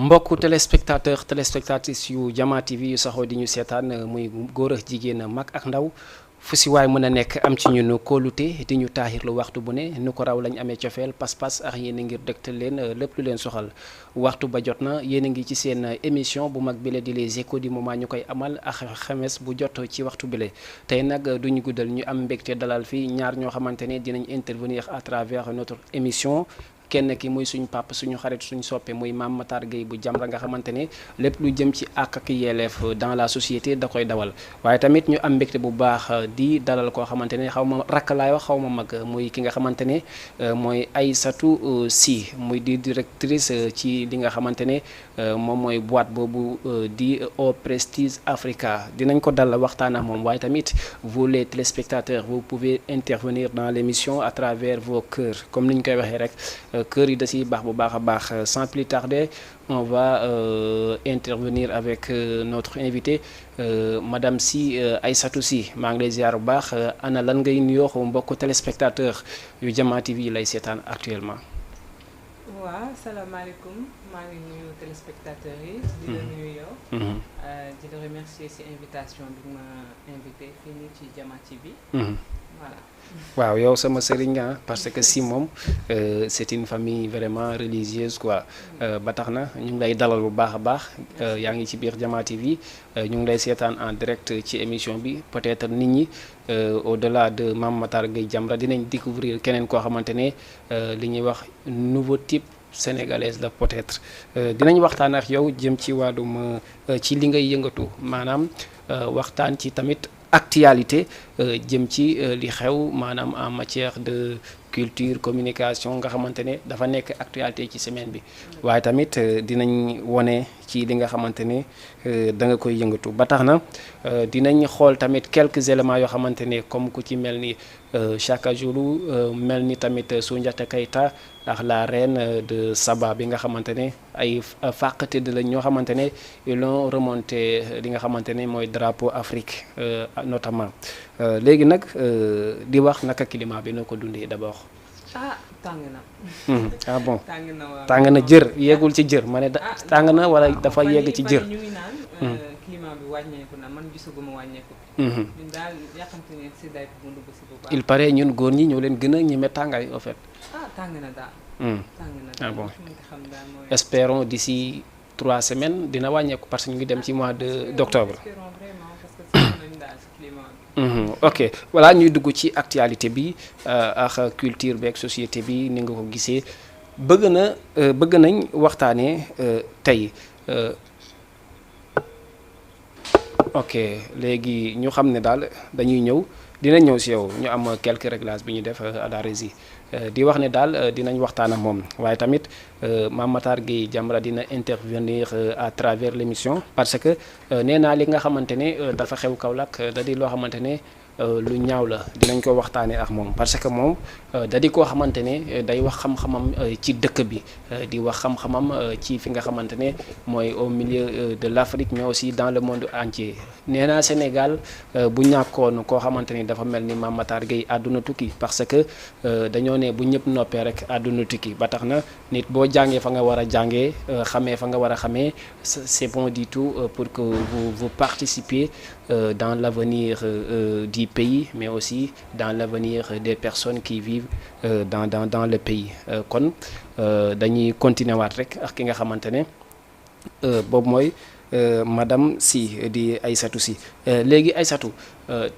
mbokku téléspectatrices yu Jama TV yu saxoo di ñu seetaan muy góor ak jigéen mag ak ndaw fu si waay mën a nekk am ci ñun kóolute di ñu taaxirlu waxtu bu ne nu ko raw lañ amee cofeel pas-pas ak yéen a ngir dëgtal leen lépp lu leen soxal waxtu ba jot na yéen a ngi ci seen émission bu mag bile di les échos du moment ñu koy amal ak xames bu jot ci waxtu bile tey nag duñu guddal ñu am mbégte dalal fii ñaar ñoo xamante ne dinañ intervenir à travers notre émission. kenn ki muy suñ papa suñu xarit suñu soppe muy Mame Matar Gueye bu Jamra nga xamante ne lépp lu jëm ci àq ak yelleef dans la société da koy dawal waaye tamit ñu am mbégte bu baax di dalal koo xamante ne xaw ma rakk laay wax xaw ma mag muy ki nga xamante ne mooy Aïssatou Sy muy di directrice ci li nga xamante ne moom mooy boîte boobu di Au Prestige Africa dinañ ko dal waxtaan ak moom waaye tamit vous les téléspectateurs vous pouvez intervenir dans l'émission à travers vos cœurs comme ni ñu koy waxee rek kër yi da siy baax bu baax a baax sans plus tarder on va intervenir avec notre invité madame Sy Aïssatou Sy maa ngi lay ziar bu baax ana lan ngay nuyoo mbokku téléspectateur yu Jama TV lay seetaan actuellement. waaw salaamaaleykum maa ngi nuyu téléspectateurs yi. di la nuyu yow. di la remercier ci invitation bi ma invité fii nii ci Jama TV. voilà. waaw yow sama sëriñ nga parce que si moom c'est une famille vraiment religieuse quoi ba tax na ñu ngi lay dalal bu baax a baax yaa ngi ci biir Jama TV ñu ngi lay seetaan en direct ci émission bi peut-être nit ñi au-delà de Mame Matar Gueye Jamra dinañ découvrir keneen koo xamante ne li ñuy wax nouveau type sénégalaise la peut-être dinañ waxtaan ak yow jëm ci wàllum ci li ngay yëngatu maanaam waxtaan ci tamit actualité jëm ci li xew maanaam en matière de culture communication nga xamante ne dafa nekk actualité ci semaine bi waaye tamit dinañ wone ci li nga xamante ne da nga koy yëngatu ba tax na dinañ xool tamit quelques éléments yoo xamante ne comme ku ci mel ni Chaka Zulu mel ni tamit Soundiata Keita ak la reine de Saba bi nga xamante ne ay fàqate de lañ ñoo xamante ne ils l'ont remonté li nga xamante ne mooy drapeau Afrique notamment léegi nag di wax naka climat bi noo ko dundee d'abord. ah tàng na. ah bon tàng na waaw tàng na jër yeegul ci jër ma ne tàng na wala dafa yegg ci jër. ñu ngi naan climat bi wàññeeku na man gisaguma wàññeeku. ñun daal yàqante ne si day bu dugg si bu baax. il paraît ñun góor ñi ñoo leen gën a ñeme tàngaay en fait. tàng na daal. tàng na ah daal bon xam daal mooy. espérons d'ici 3 semaines dina wàññeeku parce que ñu ngi dem ci mois d'octobre. espérons vraiment parce que sonn nañu daal si climat bi. ok voilà ñuy dugg ci actualité bi ak culture bi ak société bi ni nga ko gisee bëgg nañ waxtaanee tey ok léegi ñu xam ne daal dañuy dinañ ñëw si yow ñu am quelques réglages bi ñu def à la régie di wax ne daal dinañ waxtaan ak moom waaye tamit Mame Matar Gueye Jamra dina intervenir à travers l'émission parce que nee naa li nga xamante ne dafa xew Kaolack da di loo xamante ne lu ñaaw la dinañ ko waxtaanee ak moom parce que moom da di koo xamante ne day wax xam-xamam ci dëkk bi di wax xam-xamam ci fi nga xamante ne mooy au milieu de l'Afrique mais aussi dans le monde entier nee naa Sénégal bu ñàkkoon koo xamante ni dafa mel ni Mame Matar Gueye àdduna tukki parce que dañoo ne bu ñëpp noppee rek àdduna tukki ba tax na nit boo jàngee fa nga war a jàngee xamee fa nga war a xamee c'est bon du tout pour que vous participiez dans l'avenir du pays mais aussi dans l'avenir des personnes qui vivent dans le pays kon dañuy continuer waat rek ak ki nga xamante ne boobu mooy madame Sy di Aïssatou Sy léegi Aïssatou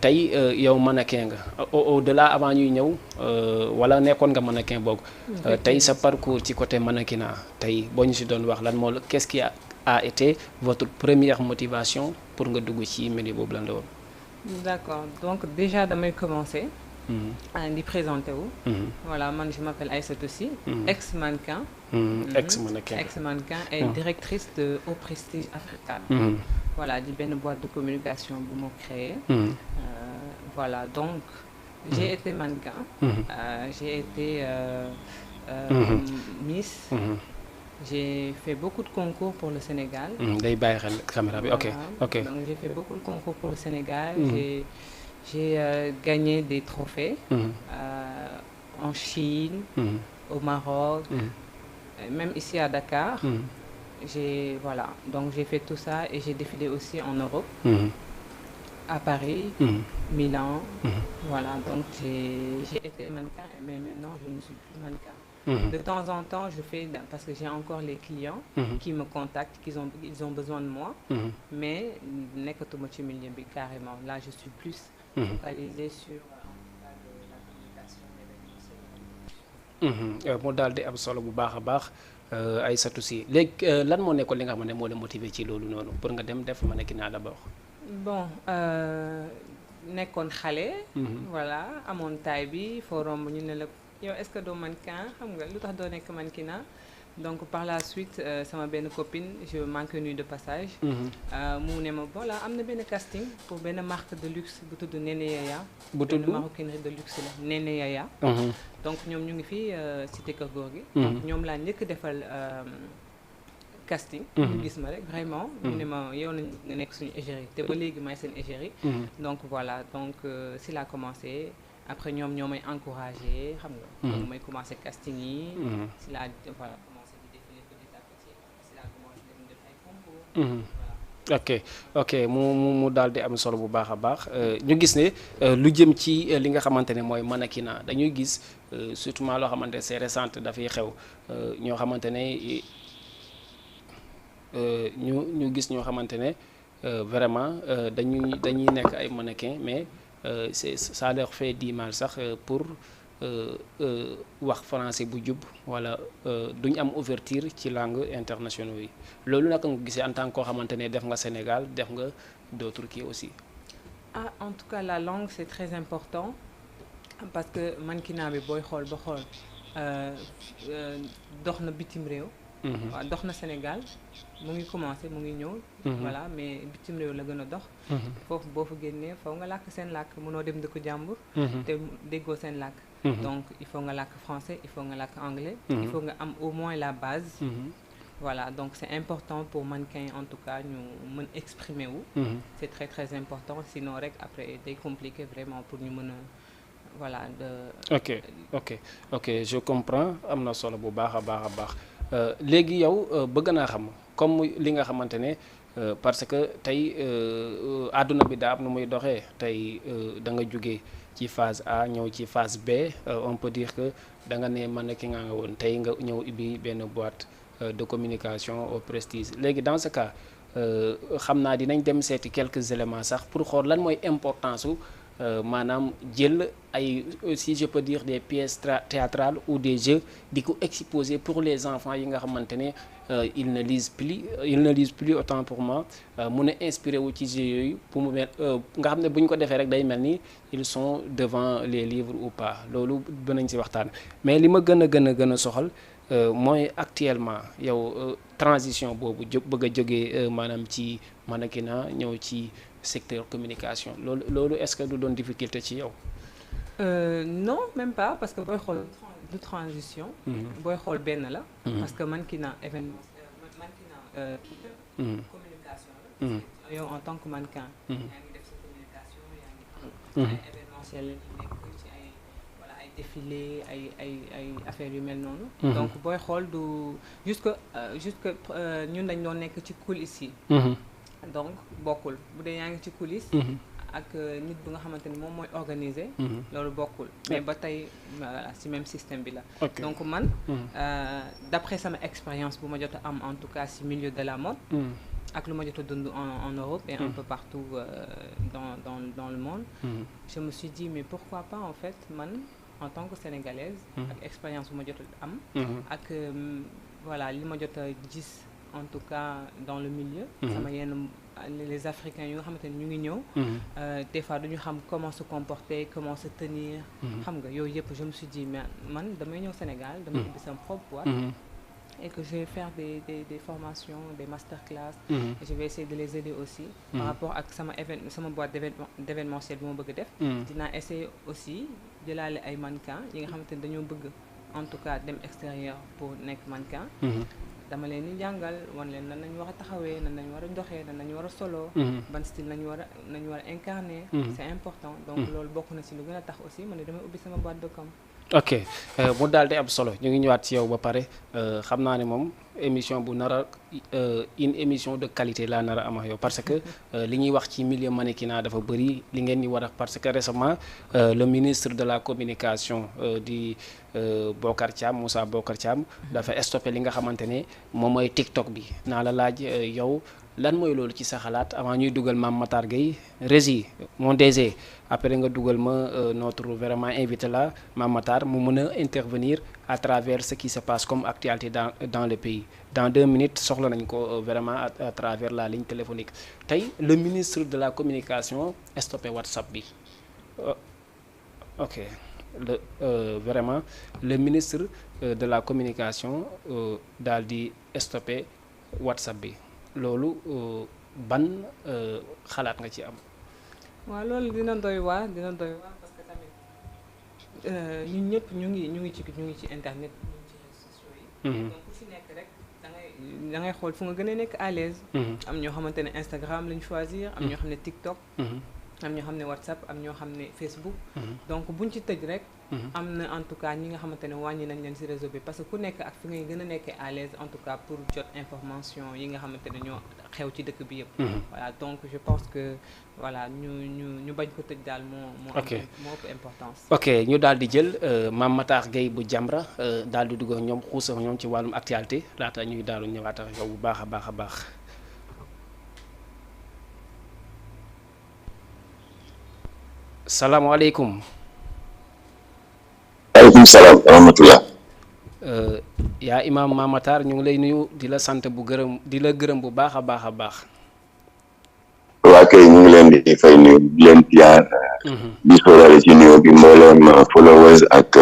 tey yow mannequin nga au-delà avant ñuy ñëw wala nekkoon nga mannequin boog tey sa parcours ci côté mannequinat tey boo ñu si doon wax lan moo la qu'est-ce qui a été votre première motivation pour nga dugg ci milieu boobu lan la woon. D'accord donc déjà damay commencer. di présenter wu. voilà man je m'appelle Aïssatou Sy. ex-mannequin. ex-mannequin et directrice de Au Prestige Africa. voilà di benn boîte de communication bu ma créé. voilà donc j'ai été mannequin. j'ai été Miss. J'ai fait beaucoup de concours pour le Sénégal. day bàyyi xel caméra bi ok ok. donc j'ai fait beaucoup de concours pour le Sénégal. J'ai gagné des trophées en Chine, au Maroc, même ici à Dakar. voilà, donc j'ai fait tout ça et j'ai défilé aussi en Europe, à Paris, Milan, voilà, donc j'ai été mannequin, mais maintenant je ne suis plus mannequin. De temps en temps, je fais, parce que j'ai encore les clients qui me contactent, ils ont besoin de moi, mais nekkatuma ci milieu bi carrément. Là, je suis plus focalisée sur la communication événementielle. mu daal di am solo bu baax a baax Aïssatou Sy léegi lan moo nekkoon li nga xam ne moo la motiver ci loolu noonu pour nga dem def mannequinat d'abord. Bon, nekkoon xale. Voilà, amoon taille bi foo romb ñu ne la yow est-ce que doo mannequin xam nga lu tax doo nekk mannequinat. Donc par la suite sama benn copine je m'en connue de passage. mu ne ma voilà am na benn casting pour benn marque de luxe bu tudd Néné Yaya. bu tudd maroquinerie de luxe la Néné Yaya. Donc ñoom ñu ngi fii cité Keur Gorgui. Donc ñoom laa njëkk defal casting. ñu gis ma rek vraiment. ñu ne ma yow nañ nga nekk suñu égérie te ba léegi may seen égérie. Donc voilà donc si laa commencé. Après ñoom ñoo may encouragé xam nga. donc may commencé casting yi. si laa voilà commencé di défiler petit à petit si laa commencé dem def ay concours. ok mu daal di am solo bu baax a baax ñu gis ne lu jëm ci li nga xamante ne mooy mannequinat dañuy gis surtout loo xamante ne c'est récent dafay xew ñoo xamante ne ñu gis ñoo xamante ne vraiment dañuy nekk ay mannequin mais. Ça leur fait du mal sax pour wax français bu jub wala duñ am ouverture ci langue internationaux yi loolu naka nga gisee en tant que koo xamante ne def nga Sénégal def nga d'autres kii aussi. En tout cas la langue c'est très important parce que mannequinat bi booy xool ba xool dox na bitim réew. waaw dox na Sénégal mu ngi commencé mu ngi ñëw. voilà mais bitim réew la gën a dox. foofu boo fa génnee faw nga làkk seen làkk mënoo dem dëkku jàmbur. te déggoo seen làkk. donc il faut nga làkk français il faut nga làkk anglais. il faut nga am au moins la base. voilà donc c'est important pour mannequin en tout cas ñu mën exprimer wu. c'est très très important sinon rek après day compliqué vraiment pour ñu mën a voilà de. ok je comprends am na solo bu baax a baax. léegi yow bëgg naa xam comme li nga xamante ne parce que tey àdduna bi daa am nu muy doxee tey da nga jóge ci phase A ñëw ci phase B on peut dire que da nga ne mannequin nga woon tey nga ñëw ubbi benn boîte de communication au prestige léegi dans ce cas xam naa dinañ dem seeti quelques éléments sax pour xool lan mooy importance su maanaam jël ay si je peux dire des pièces théâtrales ou des jeux di ko exposer pour les enfants yi nga xamante ne ils ne lisent plus autant pour moi mun a inspiré wu ci jeux yooyu pour mu mel nga xam ne bu ñu ko defee rek day mel ni ils sont devant les livres ou pas loolu dinañ ci waxtaan mais li ma gën a soxal mooy actuellement yow transition boobu bëgg a jógee maanaam ci mannequinat ñëw ci secteur communication loolu est-ce que du doon difficulté ci yow. Non même pas parce que booy xool du transition. booy xool benn la. parce que mannequinat communication la. yow en tant que mannequin. yaa ngi def sa communication yaa ngi am ay événementiel nekk ci ay voilà ay défilé ay affaires yu mel noonu. donc booy xool du jusque ñun dañ doon nekk ci coulisses yi. donc bokkul bu dee yaa ngi ci coulisse. ak nit bu nga xamante ni moom mooy organiser. loolu bokkul mais ba tey ci même système bi la. donc man d'après sama expérience bu ma jot a am en tout cas ci milieu de la mode. ak lu ma jot a dund en Europe et un peu partout dans le monde. je me suis dit mais pourquoi pas en fait man en tant que sénégalaise. ak expérience bu ma jot a am. ak voilà li ma jot a gis. en tout cas dans le milieu. sama yenn les Africains yu nga xamante ni ñu ngi ñëw. des fois duñu xam comment se comporter comment se tenir. xam nga yooyu yëpp je me suis dit mais man damay ñëw Sénégal damay ubbi sama propre boîte. et que je vais faire des formations des masterclass. et je vais essayer de les aider aussi. par rapport ak sama boîte d'événementiel bi ma bëgg def. dinaa essayer aussi jëlaale ay mannequins yi nga xamante ni dañoo bëgg en tout cas dem extérieur pour nekk mannequin. dama leen di jàngal wan leen nan nañu war a taxawee nan nañu war a doxee nan nañu war a solo. ban style nañu war a incarner. c'est important donc loolu bokk na ci lu gën a tax aussi man ne damay ubbi sama boîte de com. ok mu daal di am solo ñu ngi ñëwaat ci yow ba pare xam naa ne moom émission bu nar a une émission de qualité laa nar a am ak yow parce que li ñuy wax ci milieu mannequinat dafa bëri li ngeen di war a parce que récemment le ministre de la communication di Bocar Thiam Moussa Bocar Thiam dafa stoppé li nga xamante ne moom mooy TikTok bi naa la laaj yow lan mooy loolu ci sa xalaat avant ñuy dugal Mame Matar Gueye Rési mon DG après nga dugal ma notre vraiment invité là Mame Matar mu mën a intervenir à travers ce qui se passe comme actualité dans le pays dans 2 minutes soxla nañ ko vraiment à travers la ligne téléphonique tey le ministre de la communication stoppé WhatsApp bi ok vraiment le ministre de la communication daal di stoppé WhatsApp bi loolu ban xalaat nga ci am. waaw loolu dina doy waar parce que tamit ñun ñëpp ñu ngi ci internet ñu ngi ci réseaux sociaux yi. donc ku ci nekk rek da ngay xool fu nga gën a nekk à l'aise. am ñoo xamante ne Instagram lañ choisir. am ñoo xam ne TikTok. am ñoo xam ne WhatsApp am ñoo xam ne Facebook. donc buñ ci tëj rek. am na en tout cas ñi nga xamante ne wàññi nañ leen ci réseau bi parce que ku nekk ak fi ngay gën a nekkee à l'aise en tout cas pour jot information yi nga xamante ne ñoo xew ci dëkk bi yëpp. voilà donc je pense que voilà ñu bañ ko tëj daal moo ëpp importance. ok ñu daal di jël Mame Matar Gueye bu Jamra daal di dugg ñoom xuus ak ñoom ci wàllum actualité laata ñuy daal ñëwaat ak yow bu baax a baax a baax. salaamaaleykum. waaleykum salaam wa rahmatulah. yaa imaam Mame Matar ñu ngi lay nuyu di la sant di la gërëm bu baax a baax a baax. waa kay ñu ngi leen di fay nuyu di leen ziar. di sóoraale ci nuyu bi mbooloom followers ak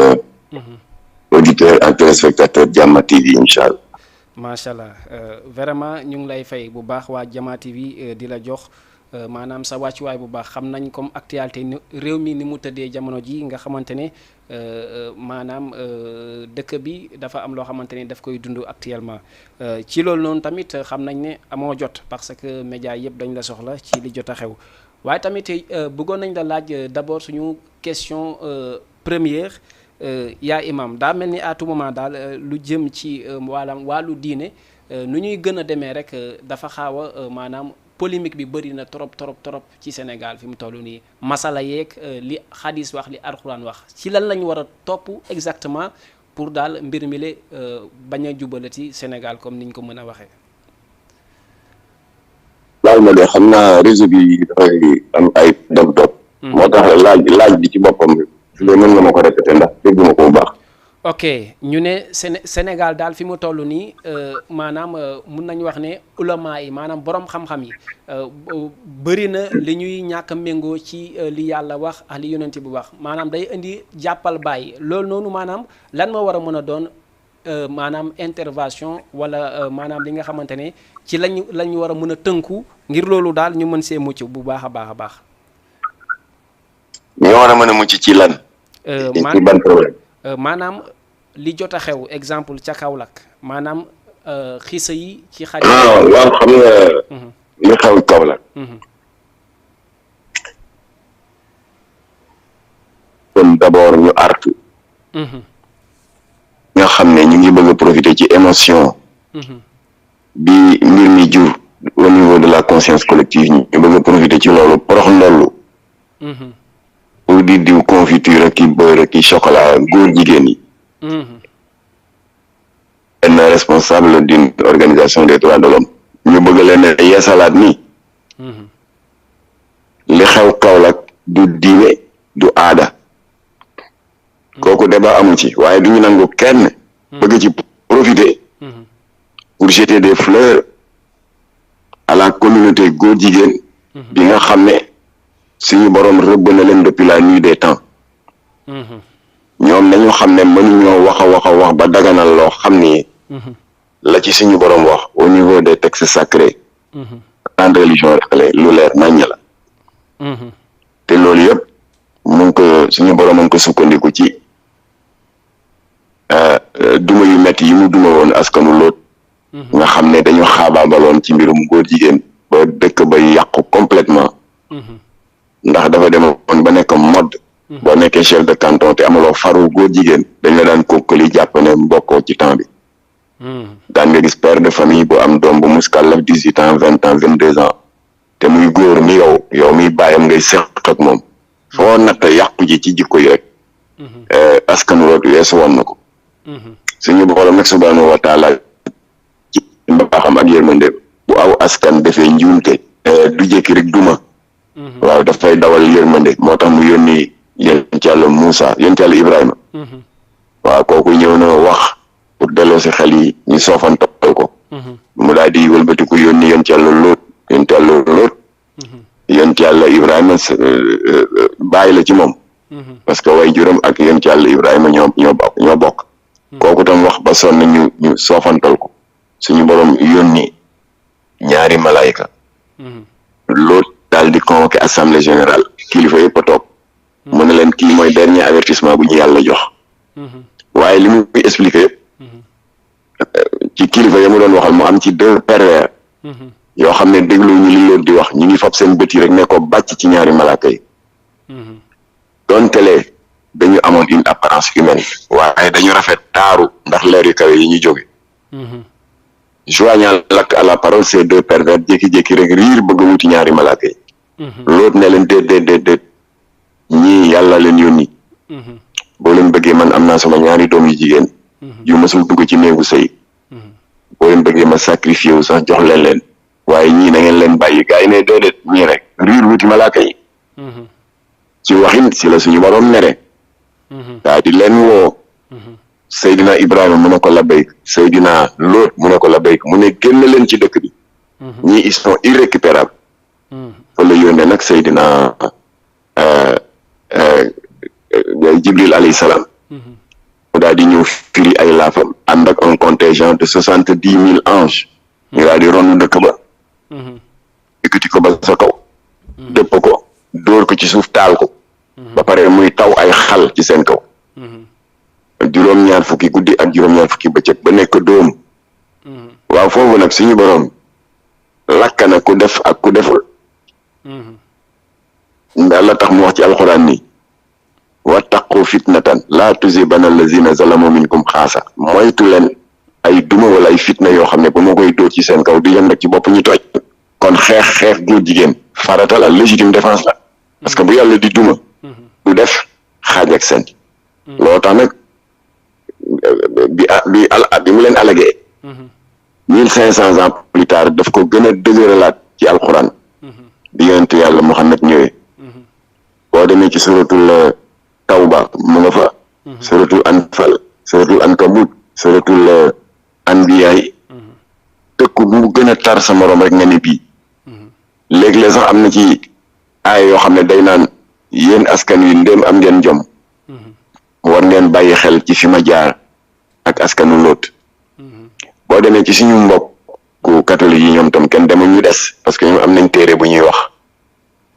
auditeurs ak téléspectateurs Jamma TV incha allah. macha allah vraiment ñu ngi lay fay bu baax waa Jamma TV di la jox. maanaam sa wàccuwaay bu baax xam nañ comme actualité réew mi ni mu tëddee jamono ji nga xamante ne maanaam dëkk bi dafa am loo xamante ne daf koy dund actuellement ci loolu noonu tamit xam nañ ne amoo jot parce que média yëpp dañ la soxla ci li jot a xew waaye tamit bëggoon nañ la laaj d'abord suñu question première yaa imam daa mel ni à tout moment daal lu jëm ci wàllu diine nu ñuy gën a demee rek dafa xaaw a maanaam polémique bi bëri na trop ci Sénégal fi mu toll nii masala yeeg li xadis wax li alxuraan wax ci lan lañu war a topp exactement pour daal mbir mi le bañ a jubalati Sénégal comme niñ ko mën a waxee. laaj ma de xam naa réseau bi dafay am ay dog-dog. moo tax laaj bi ci boppam su dee mën nga ma ko répété ndax dégguma ko bu baax. ok ñu ne Sénégal daal fi mu toll nii maanaam mun nañu wax ne ulama yi maanaam borom xam-xam yi bëri na li ñuy ñàkk a méngoo ci li yàlla wax ak li yonent bi wax maanaam day indi jàppal bàyyi loolu noonu maanaam lan moo war a mën a doon maanaam intervention wala maanaam li nga xamante ne ci lañu war a mën a tënku ngir loolu daal ñu mën see mucc bu baax a baax a baax. ñoo war a mën a mucc ci lan. ci ban problème. maanaam li jot a xew exemple ca Kaolack maanaam xisa yi ci xarit. waaw xam nga. li xew Kaolack. kon d'abord ñu artu. nga xam ne ñu ngi bëgg a profiter ci émotion. bi mbir mi jur au niveau de la conscience collective ñu bëgg a profiter ci loolu porox ndollu. pour di diw confiture ak i beurre ak i chocolat góor jigéen yi. benn responsable d'une organisation des droits de l'homme ñu bëgg leen yeesalaat ni li xew Kaolack du diine du aada kooku débat amu ci waaye du ñu nangu kenn bëgg ci profiter pour jeter des fleurs à la communauté góor jigéen bi nga xam ne suñu boroom rëbb na leen depuis la nuit des temps ñoom nañu xam ne mënuñoo wax a wax ba daganal loo xam ni la ci suñu boroom wax au niveau des textes sacrés en religion rek lu leer naññ la te loolu yëpp mu ngi ko suñu boroom a ngi ko sukkandiku ci duma yu metti yi mu duma woon askanu Lóot nga xam ne dañu xaabaabaloon ci mbirum góor jigéen ba dëkk ba yàqu complètement ndax dafa demoon ba nekk mode boo nekkee chef de canton te amaloo faru góor jigéen dañ la daan kokkali jàpp ne mbokkoo ci temps bi daan nga gis père de famille bu am doom bu muskàllaf 18 ans 20 ans 22 ans te muy góor ni yow muy bàyyam ngay seq ak moom foo natt yàqu ji ci jikko yi rek askanu Lot weesu woon na ko suñu borom nag subhanahu wa taala ci mbaaxam ak yërmande bu aw askan defee njuumte du jékki rek duma waaw dafay dawal yërmande moo tax mu yónni yonent yàlla Moussa yonent yàlla Ibrahima waaw kooku ñëw na wax pour delloo si xel yi ñu soofantal ko mu daal di wëlbatiku yónni yonent yàlla Lóot yonent yàlla Ibrahima bàyyi la ci moom parce que way juróom ak yonent yàlla Ibrahima ñoo bokk kooku tam wax ba sonn ñu soofantal ko suñu borom yónni ñaari malayka Lóot daal di convoqué assemblée générale kilifa yëpp a toog mu ne leen kii mooy dernier avertissement bu ñu yàlla jox waaye li muy expliqué yëpp ci kilifa yi mu doon waxal mu am ci 2 pervers yoo xam ne déglu ñu li Lóot di wax ñu ngi fab seen bët yi rek ne ko bàcc ci ñaari malaaka yi donte dañu amoon une apparence humaine waaye dañu rafet taaru ndax leer yu kawe yi ñu jóge joignant l'acte à la parole ces 2 pervers jékki-jékki rek riir bëgg a wuti ñaari malaaka yi Lóot ne leen déet ñii yàlla leen yónni boo leen bëggee man am naa sama ñaari doom yu jigéen yu mësul dugg ci néegu sëy boo leen bëggee ma sacrifié wu sax jox leen waaye ñii na ngeen leen bàyyi gars yi ne déedéet ñii rek riir wuti malaaka yi ci waxin si la suñu borom mere daa di leen woo Seydina Ibrahima mu ne ko labbayk Seydina Lóot mu ne ko labbayk mu ne génn leen ci dëkk bi ñii ils sont irrécupérables fa la yónnee nag Seydina Jibril alayhi salaam mu daal di ñëw firi ay laafam ànd ak un contingent de 70,000 anges ñu daal di ronu dëkk ba yëkkati ko ba sa kaw dëpp ko dóor ko ci suuf taal ko ba pare muy taw ay xal ci seen kaw juróom-ñaar fukki guddi ak juróom-ñaar fukki bëccëg ba nekk dóom waaw foofu nag suñu boroom lakk na ku def ak ku deful ndax la tax mu wax ci alxuraan ni wattaqu fitnatan laa tusibanna allazina zalamu minkum xaasa moytu leen ay duma wala ay fitna yoo xam ne bu ma koy dóor ci seen kaw du yem rek ci bopp ñu toj kon xeex góor jigéen farata la légitime défense la parce que bu yàlla di duma du def xaaj ak seen loo tax nag bi mu leen alagee 1500 ans plus tard daf ko gën a dëgëralaat ci alxuraan bi yonent yàlla Muhammad ñëwee boo demee ci suratul Tawba mu nga fa suratul Anfal suratul Ankabut suratul Anbiyaay tëkku bu gën a tar sa morom rek nga ne bii léegi-léeg sax am na ci ay yoo xam ne day naan yéen askan wi ndéem am ngeen jom war ngeen bàyyi xel ci fi ma jaar ak askanu Lóot boo demee ci suñu mbokku catholique yi ñoom tam kenn demul ñu des parce que ñoom am nañ téere bu ñuy wax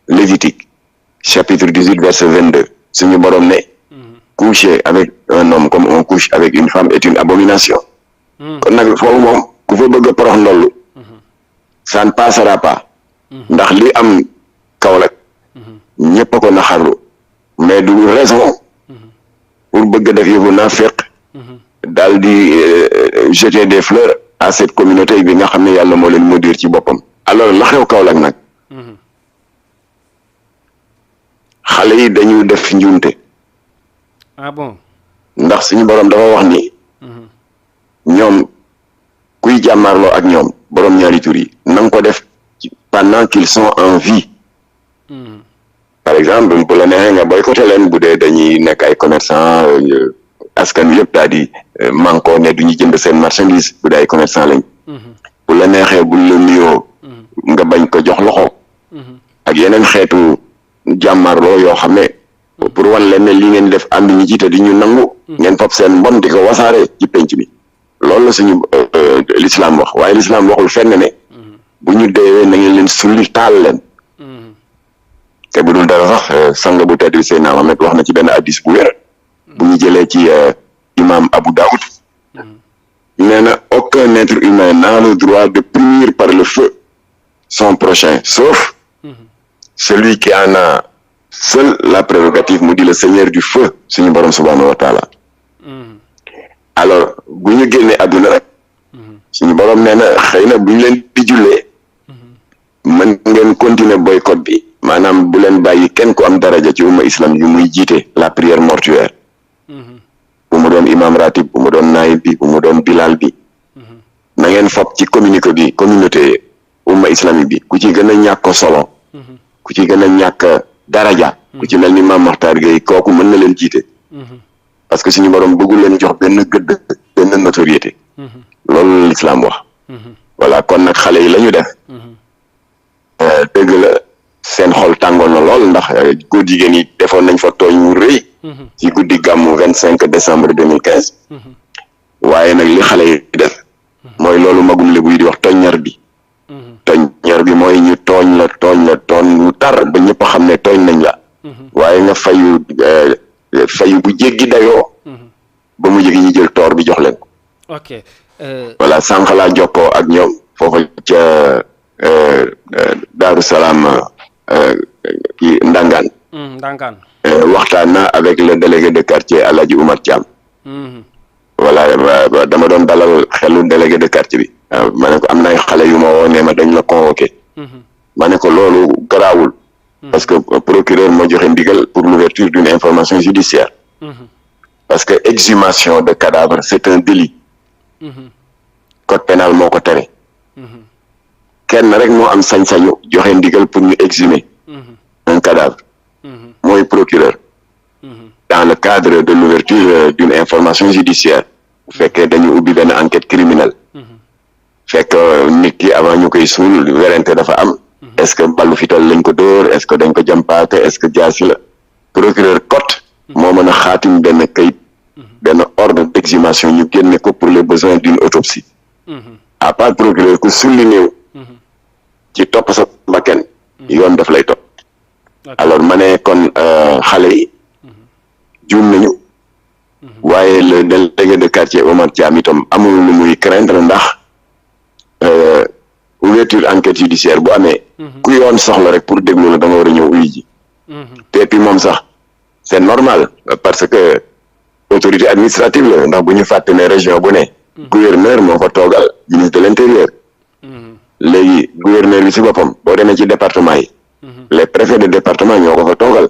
Lévitique chapitre 18 verset 22 suñu borom ne coucher avec un homme comme on couche avec une femme est une abomination kon nag foofu moom ku fa bëgg a porox ndollu ça ne passera pas ndax li am Kaolack ñëpp a ko naxarlu mais du raison pour bëgg a def yëfu naafeq daal di jeter des fleurs à cette communauté bi nga xam ne yàlla moo leen maudire ci boppam alors la xew Kaolack nag xale yi dañu def njuumte ah bon ndax suñu borom dafa wax ni ñoom kuy jàmmarloo ak ñoom borom ñaari tur yi na nga ko def pendant qu'ils sont en vie par exemple bu la neexee nga boycotté leen bu dee dañuy nekk ay commerçant askan wi yëpp daal di manko ne duñu jënd seen marchandise bu dee ay commerçant lañ bu la neexee bu la nuyoo nga bañ ko jox loxo ak yeneen xeetu jàmmarloo yoo xam ne pour wan leen ne li ngeen def ànd ñu jiite di ñu nangu ngeen fab seen mbon di ko wasaare ci penc mi loolu la suñu l'islam wax waaye l'islam waxul fenn ne bu ñu deewee na ngeen leen sulli taal leen te bu dul dara sax sang bu tedd Seydina Mohamed wax na ci benn hadis bu wér bu ñu jëlee ci imam Abu Daoud nee na aucun être humain n'a le droit de punir par le feu son prochain sauf celui qui en a seul la prérogative mu di le seigneur du feu suñu borom subhanahu wa taala alors bu ñu génnee àdduna rek suñu borom nee na xëy na buñ leen di jullee mën ngeen continuer boycott bi maanaam bu leen bàyyi kenn ku am daraja ci umma islam yu muy jiite la prière mortuaire bu mu doon imam ratib bu mu doon naayib bi bu mu doon bilal bi na ngeen foog ci communauté umma islamique bi ku ci gën a ñàkk solo ku ci gën a ñàkk daraja ku ci mel ni Mame Makhtar Gueye kooku mën na leen jiite parce que suñu borom bëggul leen jox benn gëdd benn notoriété loolu l'islam wax voilà kon nag xale yi la ñu def dëgg la seen xol tàngoon na lool ndax góor jigéen yi defoon nañ fa tooñ mu rëy ci guddi gàmmu 25 décembre 2015 waaye nag li xale yi def mooy loolu magum lébu yi di wax toññar bi toññar bi mooy ñu tooñ la tooñ lu tar ba ñëpp xam ne tooñ nañ la waaye nga fayu bu jéggi dayoo ba mu jéggi ñu jël toor bi jox leen ko ok voilà sànq laa jokkoo ak ñoom foofu ca Daaru Salaam ki Ndangaan waxtaan na avec le délégué de quartier Alhaji Oumar Thiam voilà dama doon dalal xelu délégué de quartier bi ma ne ko am na ay xale yu ma woo ne ma dañ la convoqué ma ne ko loolu garaawul parce que procureur moo joxe ndigal pour l'ouverture d'une information judiciaire parce que exhumation de cadavre c'est un délit code pénal moo ko tere kenn rek moo am sañ-sañu joxe ndigal pour ñu exhumer un cadavre mooy procureur dans le cadre de l'ouverture d'une information judiciaire bu fekkee dañu ubbi benn enquête criminelle fekk nit ki avant ñu koy suul werante dafa am est-ce que ballu fital lañ ko dóor est-ce que dañ ko jàmpaate est-ce que jaasi la procureur cote moo mën a xaatim benn kayit benn ordre d'exhumation ñu génne ko pour les besoins d'une autopsie à part procureur ku sulli néew ci topp sa bakkan yoon daf lay topp alors ma ne kon xale yi juum nañu waaye le délégué de quartier Oumar Thiam itam amul lu muy craindre ndax ouverture enquête judiciaire bu amee ku yoon soxla rek pour déglu la da nga war a ñëw uyu ji te puis moom sax c'est normal parce que autorité administrative la ndax bu ñu fàtte ne région bu ne gouverneur moo fa toogal ministre de l'intérieur léegi gouverneur bi ci boppam boo demee ci département yi les préfets de département ñoo ko fa toogal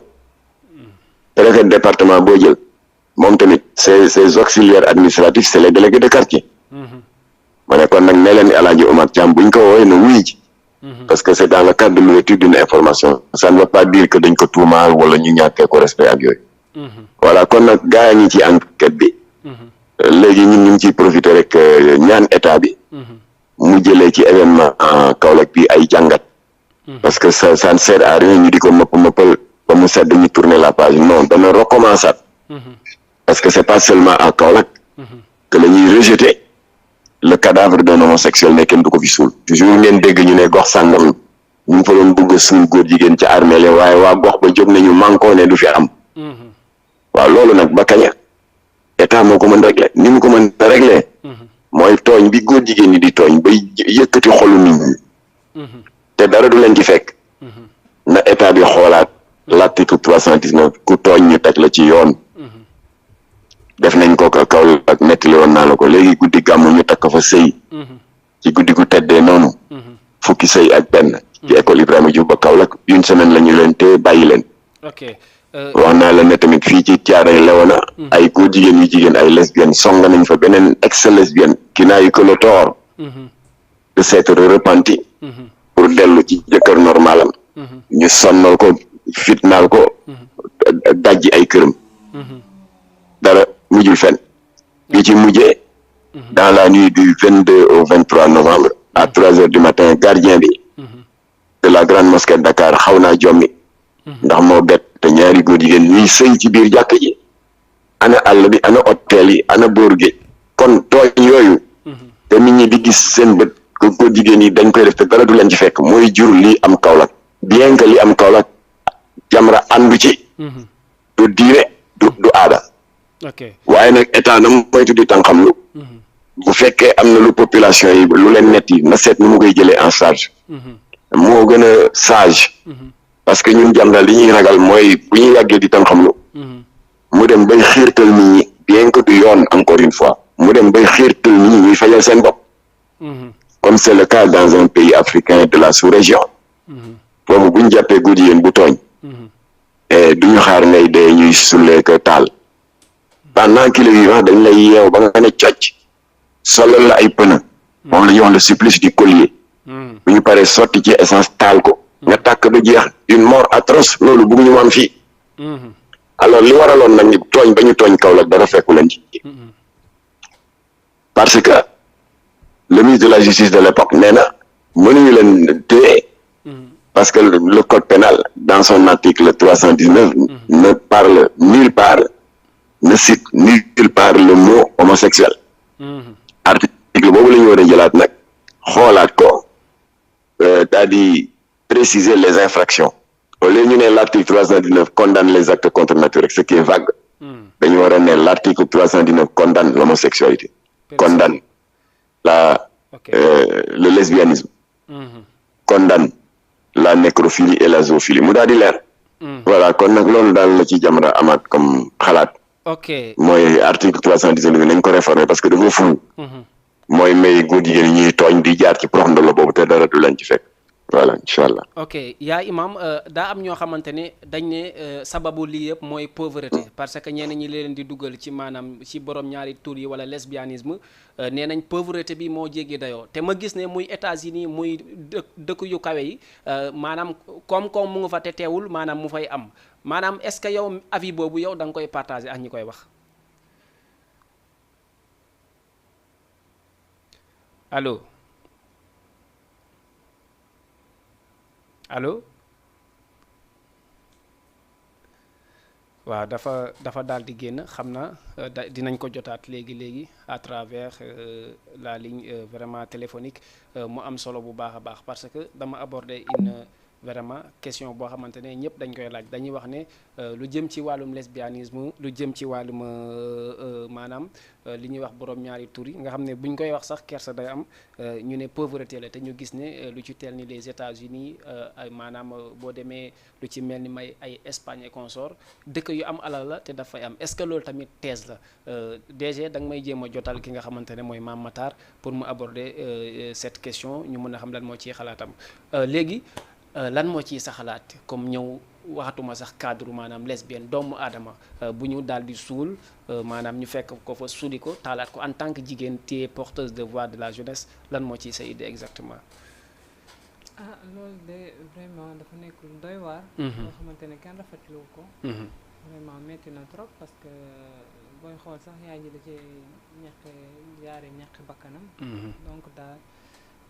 préfet de département boo jël moom tamit ses auxiliaires administratifs c'est les délégués de quartier ma ne kon nag ne leen Alhaji Oumar Thiam buñ ko woowee na wuy ji parce que c'est dans le cadre de l'ouverture d'une information ça ne veut pas dire que dañ ko tuumaal wala ñu ñàkkee ko respect ak yooyu voilà kon nag gaa ñi ci enquête bi léegi ñun ñu ngi ciy profiter rek ñaan état bi mu jëlee ci événement Kaolack bi ay jàngat parce que ça ne sert à rien ñu di ko mëppal ba mu sedd ñu tourner la page non dana recommencer parce que c'est pas seulement à Kaolack que la ñuy rejeter le cadavre d'un homosexuel ne kenn du ko fi suul toujours ngeen dégg ñu ne gox sàngam ñu ngi fa doon bëgg a suul góor jigéen ca armée la waaye waa gox ba jóg nañu mànkoo ne du fi am waaw loolu nag ba kaña état moo ko mën régler ni mu ko mën a régler mooy tooñ bi góor jigéen ñi di tooñ bay yëkkati xolu nit ñi te dara du leen ci fekk na état bi xoolaat l'article 319 ku tooñ ñu teg la ci yoon def nañ ko kaw ak nettali woon naa la ko léegi guddi gàmmu ñu takk fa sëy ci guddi gu teddee noonu fukki sëy ak benn ci école Ibrahima Diouf ba Kaolack une semaine la ñu leen te bàyyi leen wax naa la ne tamit fii ci Thiaroye Léona ay góor jigéen yu jigéen ay lesbiennes song nañ fa beneen ex-lesbienne qui n'a eu que le tort de s'être repenti pour dellu ci jëkkër normalam ñu sonnal ko fitnaal ko dajji ay këram dara mujjul fenn bi ci mujjee dans la nuit du 22 au 23 novembre à 3 heures du matin gardien bi de la grande mosquée de Dakar xaw naa jommi ndax moo bett te ñaari góor jigéen ñuy sëy ci biir jàkk ji ana àll bi ana hôtel yi ana bóor géej kon tooñ yooyu te nit ñi di gis seen bët ko góor jigéen yi dañ koy def te dara du leen ci fekk mooy jur lii am Kaolack bien que li am Kaolack Jamra àndu ci du diine du aada waaye nag état na moytu di tànqam lu bu fekkee am na lu population yi lu leen netti na seet ni mu koy jëlee en charge moo gën a sage parce que ñun Jamra li ñuy ragal mooy bu ñu yàggee di tànqam lu mu dem bay xiirtal nit ñi bien que du yoon encore une fois mu dem bay xiirtal nit ñi ñuy fajal seen bopp comme c'est le cas dans un pays africain de la sous-région foofu bu ñu jàppee góor jigéen bu tooñ du ñu xaar ngay dee ñuy sullee ko taal pendant qu'il est vivant dañ lay yeew ba nga ne cocc solal la ay pneu moom la ñuy wax le supplice du collier bu ñu paree sotti ci essence taal ko nga tàkk du jeex une mort atroce loolu bëgguñu mu am fii alors li waraloon nag ni tooñ ba ñu tooñ Kaolack dara fekku leen ci parce que le ministre de la justice de l'époque nee na mënuñu leen téye parce que le code pénal dans son article 319 ne parle nulle part ne cite nulle part le mot homosexuel article boobu la ñu war a jëlaat nag xoolaat ko daal di préciser les infractions au lieu ñu ne l'article 319 condamne les actes contre nature ce qui est vague dañu war a ne l'article 319 condamne l'homosexualité condamne le lesbianisme condamne la nécrophilie et la zoophilie mu daal di leer voilà kon nag loolu daal la ci Jamra amaat comme xalaat mooy article 319 nañ ko réformer parce que dafa ful mooy may góor jigéen ñuy tooñ di jaar ci prox ndolo boobu te dara du leen ci fekk voilà incha allah. ok yaa imam daa am ñoo xamante ne dañ ne sababu lii yëpp mooy pauvreté parce que ñenn ñi leen di dugal ci maanaam ci borom ñaari tur yi wala lesbianisme nee nañ pauvreté bi moo jéggi dayoo te ma gis ne muy États-Unis muy dëkk yu kawe yi maanaam koom-koom mu nga fa te teewul maanaam mu fay am maanaam est-ce que yow avis boobu yow da nga koy partager ak ñi koy wax allo. allo waaw dafa daal di génn xam na dinañ ko jotaat léegi à travers la ligne vraiment téléphonique mu am solo bu baax a baax parce que dama aborder une vraiment question boo xamante ne ñëpp dañ koy laaj dañuy wax ne lu jëm ci wàllum lesbianisme lu jëm ci wàllum maanaam li ñuy wax borom ñaari tur yi nga xam ne bu ñu koy wax sax kersa day am ñu ne pauvreté la te ñu gis ne lu ci teel ni les États-Unis maanaam boo demee lu ci mel ni may ay Espagne et consort dëkk yu am alal la te dafay am est-ce que loolu tamit thèse la DG da nga may jéem a jotal ki nga xamante ne mooy Mame Matar pour mu aborder cette question ñu mën a xam lan moo ciy xalaatam léegi lan moo ciy sa xalaat comme ñëw waxatuma sax cadre maanaam lesbienne doomu aadama bu ñu daal di suul maanaam ñu fekk ko fa suuli ko taalaat ko en tant que jigéen téye porteuse de voix de la jeunesse lan moo ciy sa idée exactement. ah loolu de vraiment dafa nekk lu doy waar. loo xamante ne kenn rafetlu ko. vraiment metti na trop parce que booy xool sax yaay ji da cee ñàkk bakkanam. donc daal.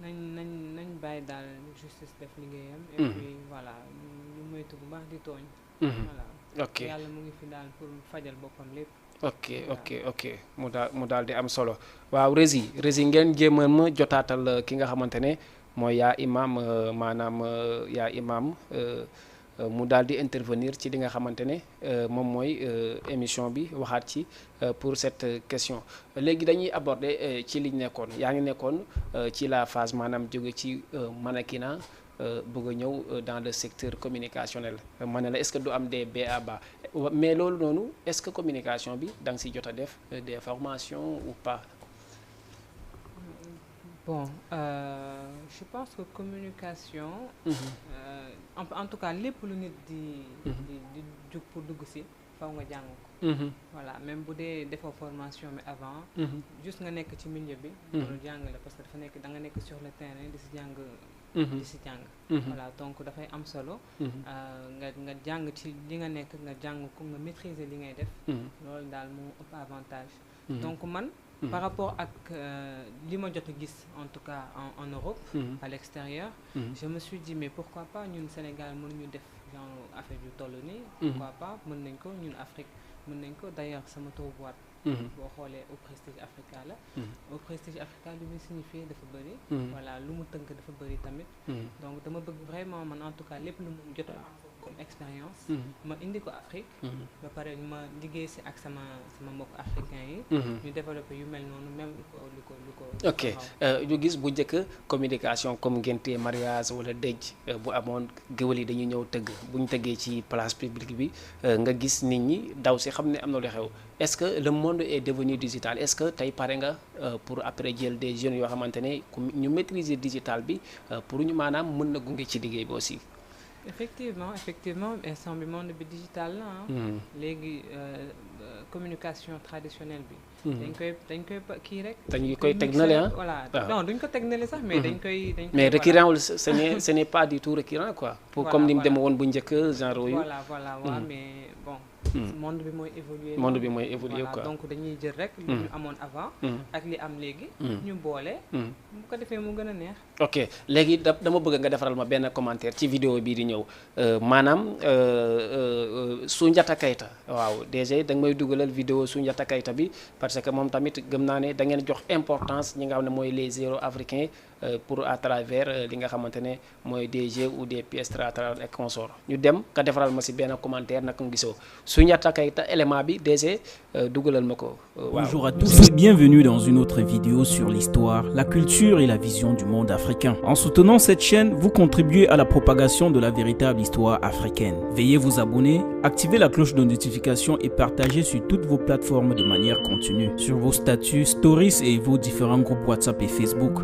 nañ bàyyi daal justice def liggéeyam. et puis voilà ñu moytu bu baax di tooñ. voilà ok yàlla mu ngi fi daal pour fajal boppam lépp. ok mu daal di am solo waaw Rési ngeen jéemal ma jotaatal ki nga xamante ne mooy yaa imam maanaam yaa imam mu daal di intervenir ci li nga xamante ne moom mooy émission bi waxaat ci pour cette question léegi dañuy aborder ci liñ nekkoon yaa ngi nekkoon ci la phase maanaam jóge ci mannequinat bëgg a ñëw dans le secteur communicationnel ma ne la est-ce que du am des b.a.-ba mais loolu noonu est-ce que communication bi da nga si jot a def des formations ou pas. Bon, je pense que communication, en tout cas lépp lu nit di jug pour dugg si faw nga jàng ko. Voilà même bu dee defoo formation bi avant. juste nga nekk ci milieu bi. loolu jàng la parce que dafa nekk da nga nekk sur le terrain di si jàng. di si jàng. voilà donc dafay am solo. nga jàng ci li nga nekk nga jàng ko nga maîtriser li ngay def. loolu daal moo ëpp avantage. donc man. Par rapport à li ma jot a gis en tout cas en Europe. À l'extérieur. Je me suis dit mais pourquoi pas ñun Sénégal mënuñu def genre affaire yu toll nii. pourquoi pas mën nañ ko ñun Afrique mën nañ ko d'ailleurs sama taw boîte. boo xoolee au Prestige Africa la. au Prestige Africa lu muy signifié dafa bëri. voilà lu mu tënk dafa bëri tamit. donc dama bëgg vraiment man en tout cas lépp lu mu jot a am comme expérience ma indi ko Afrique ba pare ma liggéey si ak sama mbokk africain yi ñu développé yu mel noonu même lu ko ok ñu gis bu njëkk communication comme ngénte mariage wala dëj bu amoon géwël yi dañuy ñëw tëgg bu ñu tëggee ci place publique bi nga gis nit ñi daw si xam ne am na lu xew est-ce que le monde est devenu digital est-ce que tey pare nga pour après jël des jeunes yoo xamante ne ñu maîtriser digital bi pour ñu maanaam mën na gunge ci liggéey bi aussi. effectivement instant bi monde bi digital la léegi communication traditionnelle bi dañ koy kii rek dañu koy teg na le voilà non duñ ko teg na le sax mais dañ koy mais récurrent wul ce n'est pas du tout récurrent quoi pour voilà, comme ni mu demee woon bu njëkk genre yooyu voilà waaw mais bon monde bi mooy évoluer voilà, quoi donc dañuy jël rek li ñu amoon avant ak li am léegi ñu boole bu ko defee mu gën a neex ok léegi dama bëgg nga defaral ma benn commentaire ci vidéo bii di ñëw maanaam Soundiata Keita waaw déjà da nga may dugalal vidéo Soundiata Keita bi parce que moom tamit gëm naa ne da ngeen jox importance ñi nga xam ne mooy les héros africains pour à travers li nga xamante ne mooy des jeux ou des pièces théâtrales et consorts ñu dem nga defaral ma si benn commentaire naka nga gisoo Soundiata Keita élément bi déjà dugalal ma ko waaw. Bonjour à tous et bienvenue dans une autre vidéo sur l'histoire, la culture et la vision du monde africain. En soutenant cette chaîne, vous contribuez à la propagation de la véritable histoire africaine. Veuillez vous abonner, activer la cloche de notification et partager sur toutes vos plateformes de manière continue, sur vos statuts, stories et vos différents groupes WhatsApp et Facebook.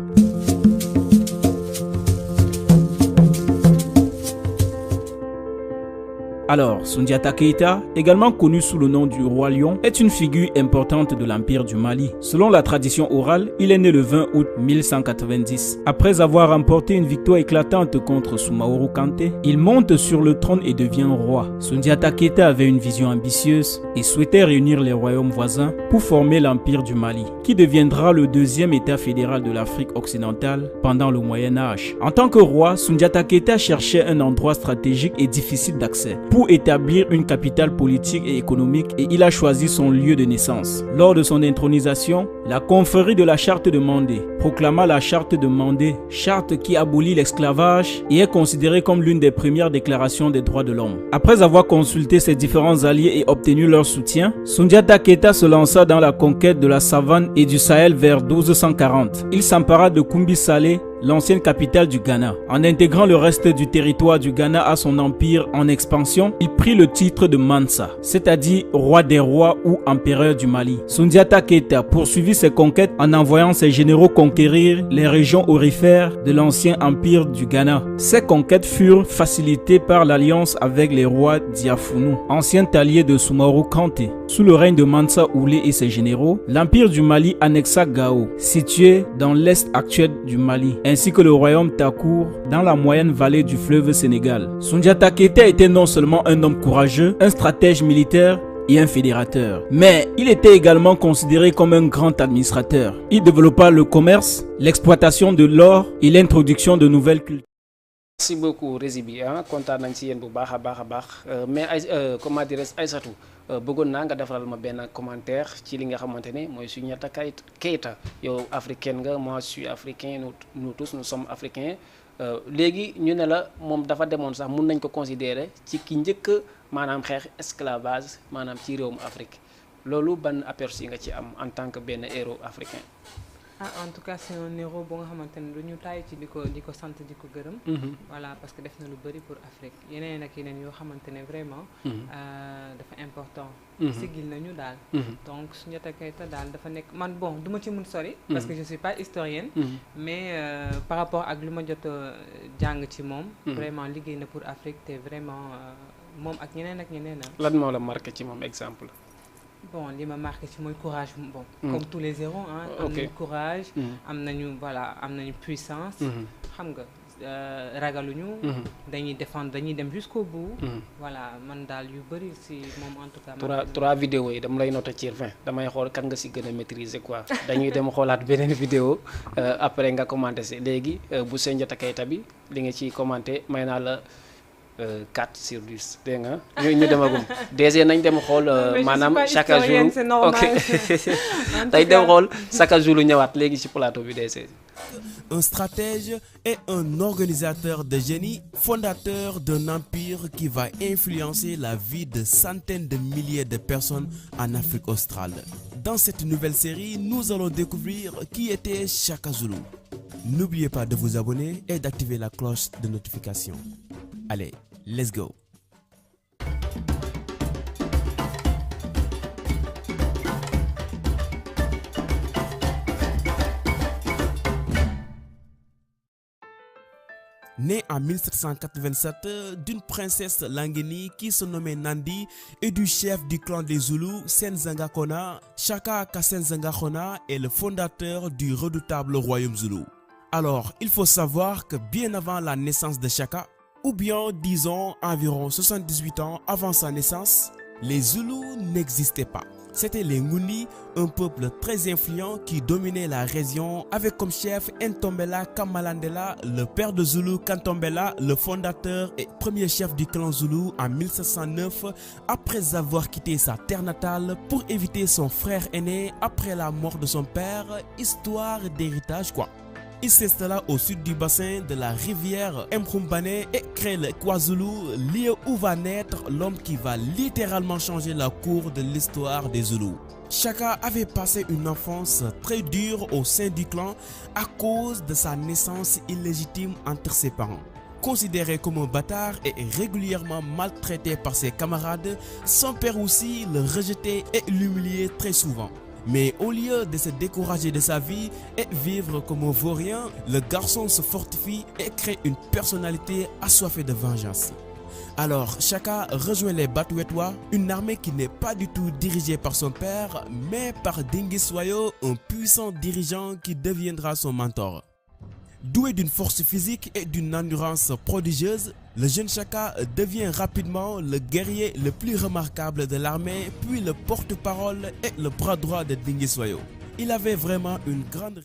Alors, Soundiata Keita, également connu sous le nom du roi lion, est une figure importante de l'Empire du Mali. Selon la tradition orale, il est né le 20 août 1190. Après avoir remporté une victoire éclatante contre Soumaoro Kanté, il monte sur le trône et devient roi. Soundiata Keita avait une vision ambitieuse et souhaitait réunir les royaumes voisins pour former l'Empire du Mali, qui deviendra le deuxième État fédéral de l'Afrique occidentale pendant le Moyen-Âge. En tant que roi, Soundiata Keita cherchait un endroit stratégique et difficile d'accès pour établir une capitale politique et économique et il a choisi son lieu de naissance. Lors de son intronisation, la confrérie de la charte de Mandé proclama la charte de Mandé, charte qui abolit l'esclavage et est considérée comme l'une des premières déclarations des droits de l'homme. Après avoir consulté ses différents alliés et obtenu leur soutien, Soundiata Keita se lança dans la conquête de la savane et du Sahel vers 1240. Il s'empara de Koumbi Salé, l'ancienne capitale du Ghana. En intégrant le reste du territoire du Ghana à son empire en expansion, il prit le titre de Mansa, c'est-à-dire roi des rois ou empereur du Mali. Soundiata Keita poursuivit ses conquêtes en envoyant ses généraux conquérir les régions aurifères de l'ancien empire du Ghana. Ces conquêtes furent facilitées par l'alliance avec les rois Diafounou, anciens alliés de Soumaoro Kanté. Sous le règne de Mansa Oulé et ses généraux, l'empire du Mali annexa Gao, situé dans l'est actuel du Mali, ainsi que le royaume Takour dans la moyenne vallée du fleuve Sénégal. Soundiata Keita était non seulement un homme courageux, un stratège militaire et un fédérateur, mais il était également considéré comme un grand administrateur. Il développa le commerce, l'exploitation de l'or et l'introduction de nouvelles cultures. Merci beaucoup Résibi kontaan nañ ci yéen bu baax a baax mais comment dire Aïssatou bëggoon naa nga defaral ma benn commentaire ci li nga xamante ne mooy Soundiata Keita yow africaine nga moi je suis africain nous tous nous sommes africains léegi ñu ne la moom dafa demoon sax mun nañ ko considérer ci ki njëkk maanaam xeex esclavage maanaam ci réewum Afrique loolu ban aperçu nga ci am en tant que benn héros africain. En tout cas c'est un héros bu nga xamante ne du ñu tàyyi ci di ko sant di ko gërëm. Voilà parce que def na lu bëri pour Afrique yeneen ak yeneen yoo xamante ne vraiment. dafa important. sigil nañu daal. donc Soundiata Keita daal dafa nekk man bon du ma ci mun sori. parce que je suis pas historienne. mais par rapport ak lu ma jot a jàng ci moom. vraiment liggéey na pour Afrique te vraiment moom ak ñeneen. lan moo la marqué ci moom exemple. Bon, li ma marqué ci mooy courage bon comme tous les héros am nañu courage am nañu voilà am nañu puissance xam nga ragaluñu dañuy défendre dañuy dem jusqu'au bout voilà man daal yu bëri si moom en tout cas trois vidéos yi dama lay noter ci 20 damay xool kan nga si gën a maîtriser quoi dañuy dem xoolaat beneen vidéo après nga commenter si léegi bu Soundiata Keita bi li nga ciy commenter may naa la 4 sur 10 dégg nga ñu demagum DG nañ dem xool maanaam Chaka Zulu ok tey dem xool Chaka Zulu ñëwaat léegi ci plateau bi DG. Un stratège et un organisateur de génie, fondateur d'un empire qui va influencer la vie de centaines de milliers de personnes en Afrique australe. Dans cette nouvelle série, nous allons découvrir qui était Chaka Zulu. N'oubliez pas de vous abonner et d'activer la cloche de notification. Allez, let's go. Né en 1787 d'une princesse Langeni qui se nommait Nandi et du chef du clan des Zoulous, Senzanga Kona, Chaka Kasenzanga Kona est le fondateur du redoutable royaume Zoulou. Alors, il faut savoir que bien avant la naissance de Chaka, ou bien disons environ 78 ans avant sa naissance, les Zoulous n'existaient pas. C'était les Nguni, un peuple très influent qui dominait la région avec comme chef Ntombela Kamalandela, le père de Zoulou Kantombela, le fondateur et premier chef du clan Zoulou en 1709 après avoir quitté sa terre natale pour éviter son frère aîné après la mort de son père, histoire d'héritage quoi. Il s'installa au sud du bassin de la rivière Mkhumbane et crée le KwaZulu, lieu où va naître l'homme qui va littéralement changer la cour de l'histoire des Zoulous. Chaka avait passé une enfance très dure au sein du clan à cause de sa naissance illégitime entre ses parents. Considéré comme un bâtard et régulièrement maltraité par ses camarades, son père aussi le rejetait et l'humiliait très souvent. Mais au lieu de se décourager de sa vie et vivre comme un vaurien, le garçon se fortifie et crée une personnalité assoiffée de vengeance. Alors Chaka rejoint les Batouetois, une armée qui n'est pas du tout dirigée par son père, mais par Dinguis Wayo, un puissant dirigeant qui deviendra son mentor. Doué d'une force physique et d'une endurance prodigieuse, le jeune Chaka devient rapidement le guerrier le plus remarquable de l'armée, puis le porte-parole et le bras droit de Dinguis Wayo. Il avait vraiment une grande...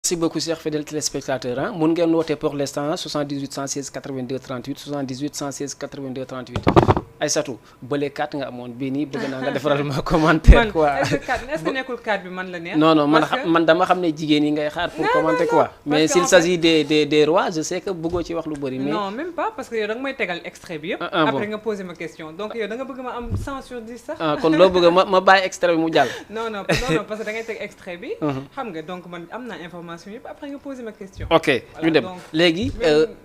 Merci beaucoup chers fidèles téléspectateurs mun ngeen woote pour l'instant 78 116 82 38 78 116 82 38 Aïssatou bële 4 nga amoon bii nii bëgg naa nga defaral ma commentaire quoi. est-ce que nekkul 4 bi man la neex. non man dama xam ne jigéen yi ngay xaar pour commenter quoi. mais s'il s'agit des rois je sais que bëggoo ci wax lu bëri. mais non même pas parce que yow da nga may tegal extrait bi yëpp. après nga poser ma question donc yow da nga bëgg ma am 100 sur 10 sax. kon loo bëgg ma bàyyi extrait bi mu jàll. non parce que da ngay teg extrait bi. xam nga donc man am naa information yëpp après nga poser ma question. ok ñu dem léegi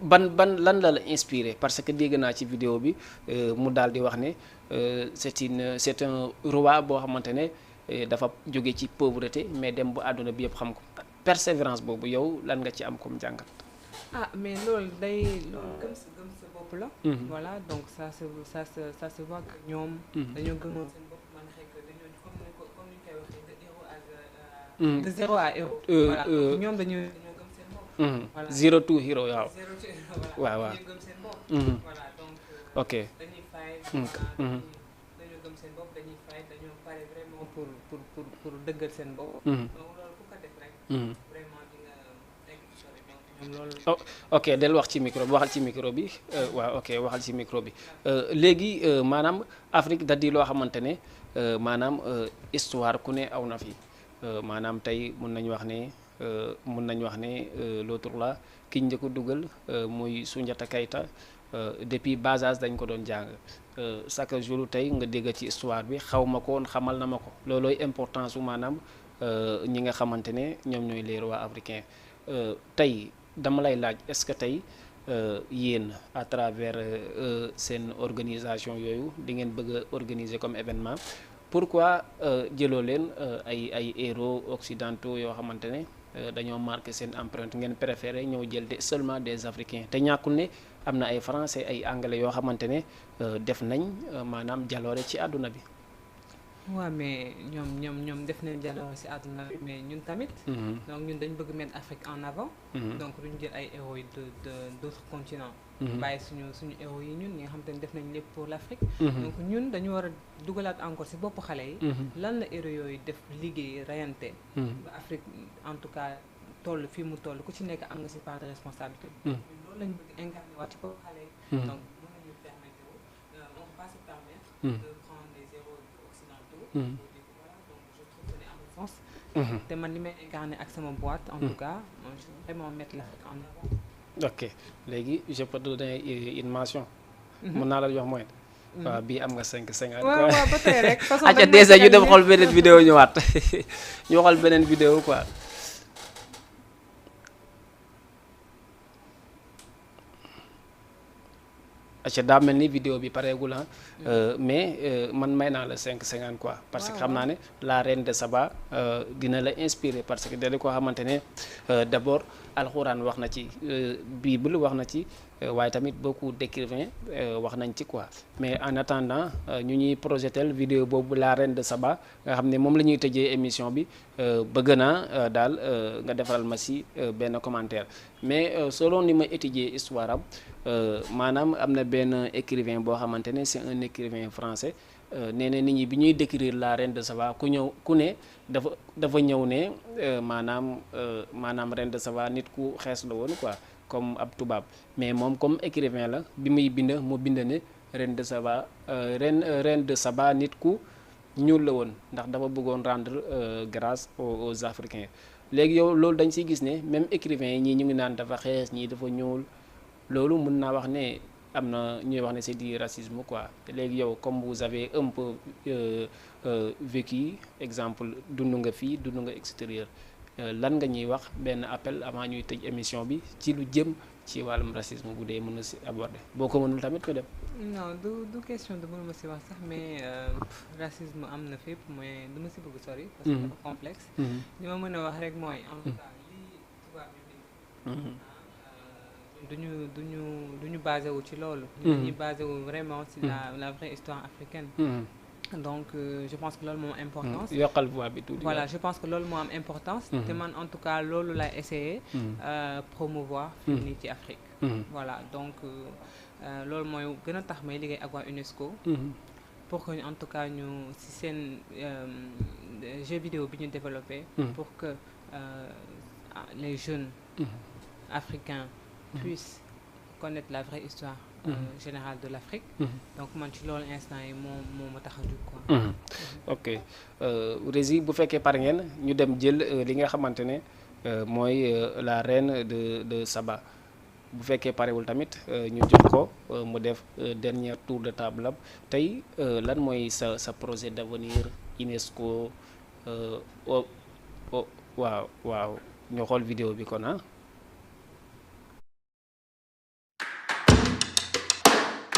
ban lan la inspiré parce que dégg naa ci vidéo bi mu daal di wax ne c'est un roi boo xamante ne dafa jóge ci pauvreté mais dem bu àdduna bi yëpp xam ko persévérance boobu yow lan nga ci am comme jàngat. mais loolu gëm sa bopp la. voilà donc ça se voit que ñoom. dañoo gëmoon seen bopp man xëy que dañoo comme ni ñu koy waxee de zéro à héros. voilà ñoom dañoo gëm seen bopp. voilà zero to hero waaw. waaw dañoo gëm seen bopp. voilà donc. ok dañuy dañoo gëm seen bopp dañuy fay dañoo pare vraiment pour dëggal seen bopp. donc loolu ku ko def rek. vraiment di nga nekk ci sori donc ñoom loolu. ok del wax ci micro bi waxal ci micro bi waaw ok waxal ci micro bi léegi maanaam Afrique da di loo xamante ne maanaam histoire ku ne aw na fi maanaam tey mun nañu wax ne l'autre là ki njëkk a dugal muy Soundiata Keita. Depuis bas âge dañ ko doon jàng chaque jour tey nga dégg ci histoire bi xaw ma ko woon xamal na ma ko loolooy importance su maanaam ñi nga xamante ne ñoom ñooy les rois africains tey dama lay laaj est-ce que tey yéen à travers seen organisation yooyu di ngeen bëgg a organiser comme événement pourquoi jëloo leen ay héros occidentaux yoo xamante ne dañoo marqué seen empreinte ngeen préféré ñëw jël seulement des africains te ñàkkul ne am na ay français ay anglais yoo xamante ne def nañ maanaam jaloore ci àdduna bi. waaw mais ñoom def nañ jaloore ci àdduna bi mais ñun tamit. donc ñun dañ bëgg mettre Afrique en avant. donc duñ jël ay héros yi de d'autres continents. bàyyi suñu héros yi ñun ñi nga xamante ne def nañ lépp pour l'Afrique. donc ñun dañu war a dugalaat encore ci bopp xale yi. lan la héros yooyu def liggéey rayante. ba Afrique en tout cas toll fii mu toll ku ci nekk am nga ci part de responsabilité. loolu lañ bëgg incarné waat ci bopp xale yi. donc prendre les héros occidentaux. Voilà, donc je trouve que c'est un bon sens. te man li may incarner ak sama boîte en tout cas moi je veux vraiment mettre l'Afrique en avant. ok léegi je peux te donner une mention. mën naa la jox mooy. waaw bii am nga 5/50. waaw waaw ba tey rek façon acca déjà ñu dem xool beneen vidéo ñëwaat ñu xool beneen vidéo quoi. acca daa mel ni vidéo bi pareegul ah. mais man may naa la 5/50 quoi. parce que xam naa ne la reine de Saba dina la inspirer parce que dali ko xamante ne d'abord alxuraan wax na ci Bible wax na ci waaye tamit beaucoup d'écrivains wax nañ ci quoi. mais en attendant ñu ñuy projetel vidéo boobu la reine de Saba nga xam ne moom la ñuy tëjee émission bi bëgg naa daal nga defaral ma si benn commentaire mais selon ni ma étudier histoire am maanaam am na benn écrivain boo xamante ne c'est un écrivain français nee na nit ñi bi ñuy décrire la reine de Saba ku ne dafa ñëw ne maanaam reine de Saba nit ku xees la woon quoi comme ab tubaab mais moom comme écrivain la bi muy bind mu bind ne reine de Saba reine de Saba nit ku ñuul la woon ndax dafa bëggoon rendre grâce aux Africains léegi yow loolu dañ siy gis ne même écrivain yi ñii ñu ngi naan dafa xees ñii dafa ñuul loolu mun naa wax ne am na ñuy wax ne c'est du racisme quoi te léegi yow comme vous avez un peu vécu exemple dund nga fii dund nga extérieur lan nga ñuy wax benn appel avant ñuy tëj émission bi ci lu jëm ci wàllum racisme bu dee mën na si aborder boo ko mënul tamit ko dem. non du question de mënuma si wax sax mais racisme am na fépp mais du ma si bëgg sori. parce que dafa complexe. li ma mën a wax rek mooy en tout cas lii tubaab bi duñu basé wu ci loolu. dañuy basé wu vraiment ci la vraie histoire africaine. donc je pense que loolu moo am importance. yokkal voix bi tuuti. voilà je pense que loolu moo am importance. te man en tout cas loolu lay essayer promouvoir fii nii ci Afrique. voilà donc loolu mooy gën a tax may liggéey ak waa UNESCO. pour que en tout cas ñu ci seen jeu vidéo bi ñu développé. pour que les jeunes africains puissent connaître la vraie histoire générale de l'Afrique. donc man ci loolu instant yi moo ma tax a jóg quoi. ok Rési bu fekkee pare ngeen ñu dem jël li nga xamante ne mooy la reine de Saba bu fekkee parewul tamit ñu jox ko mu def dernier tour de table am tey lan mooy sa projet d'avenir UNESCO waaw ñu xool vidéo bi kon ah.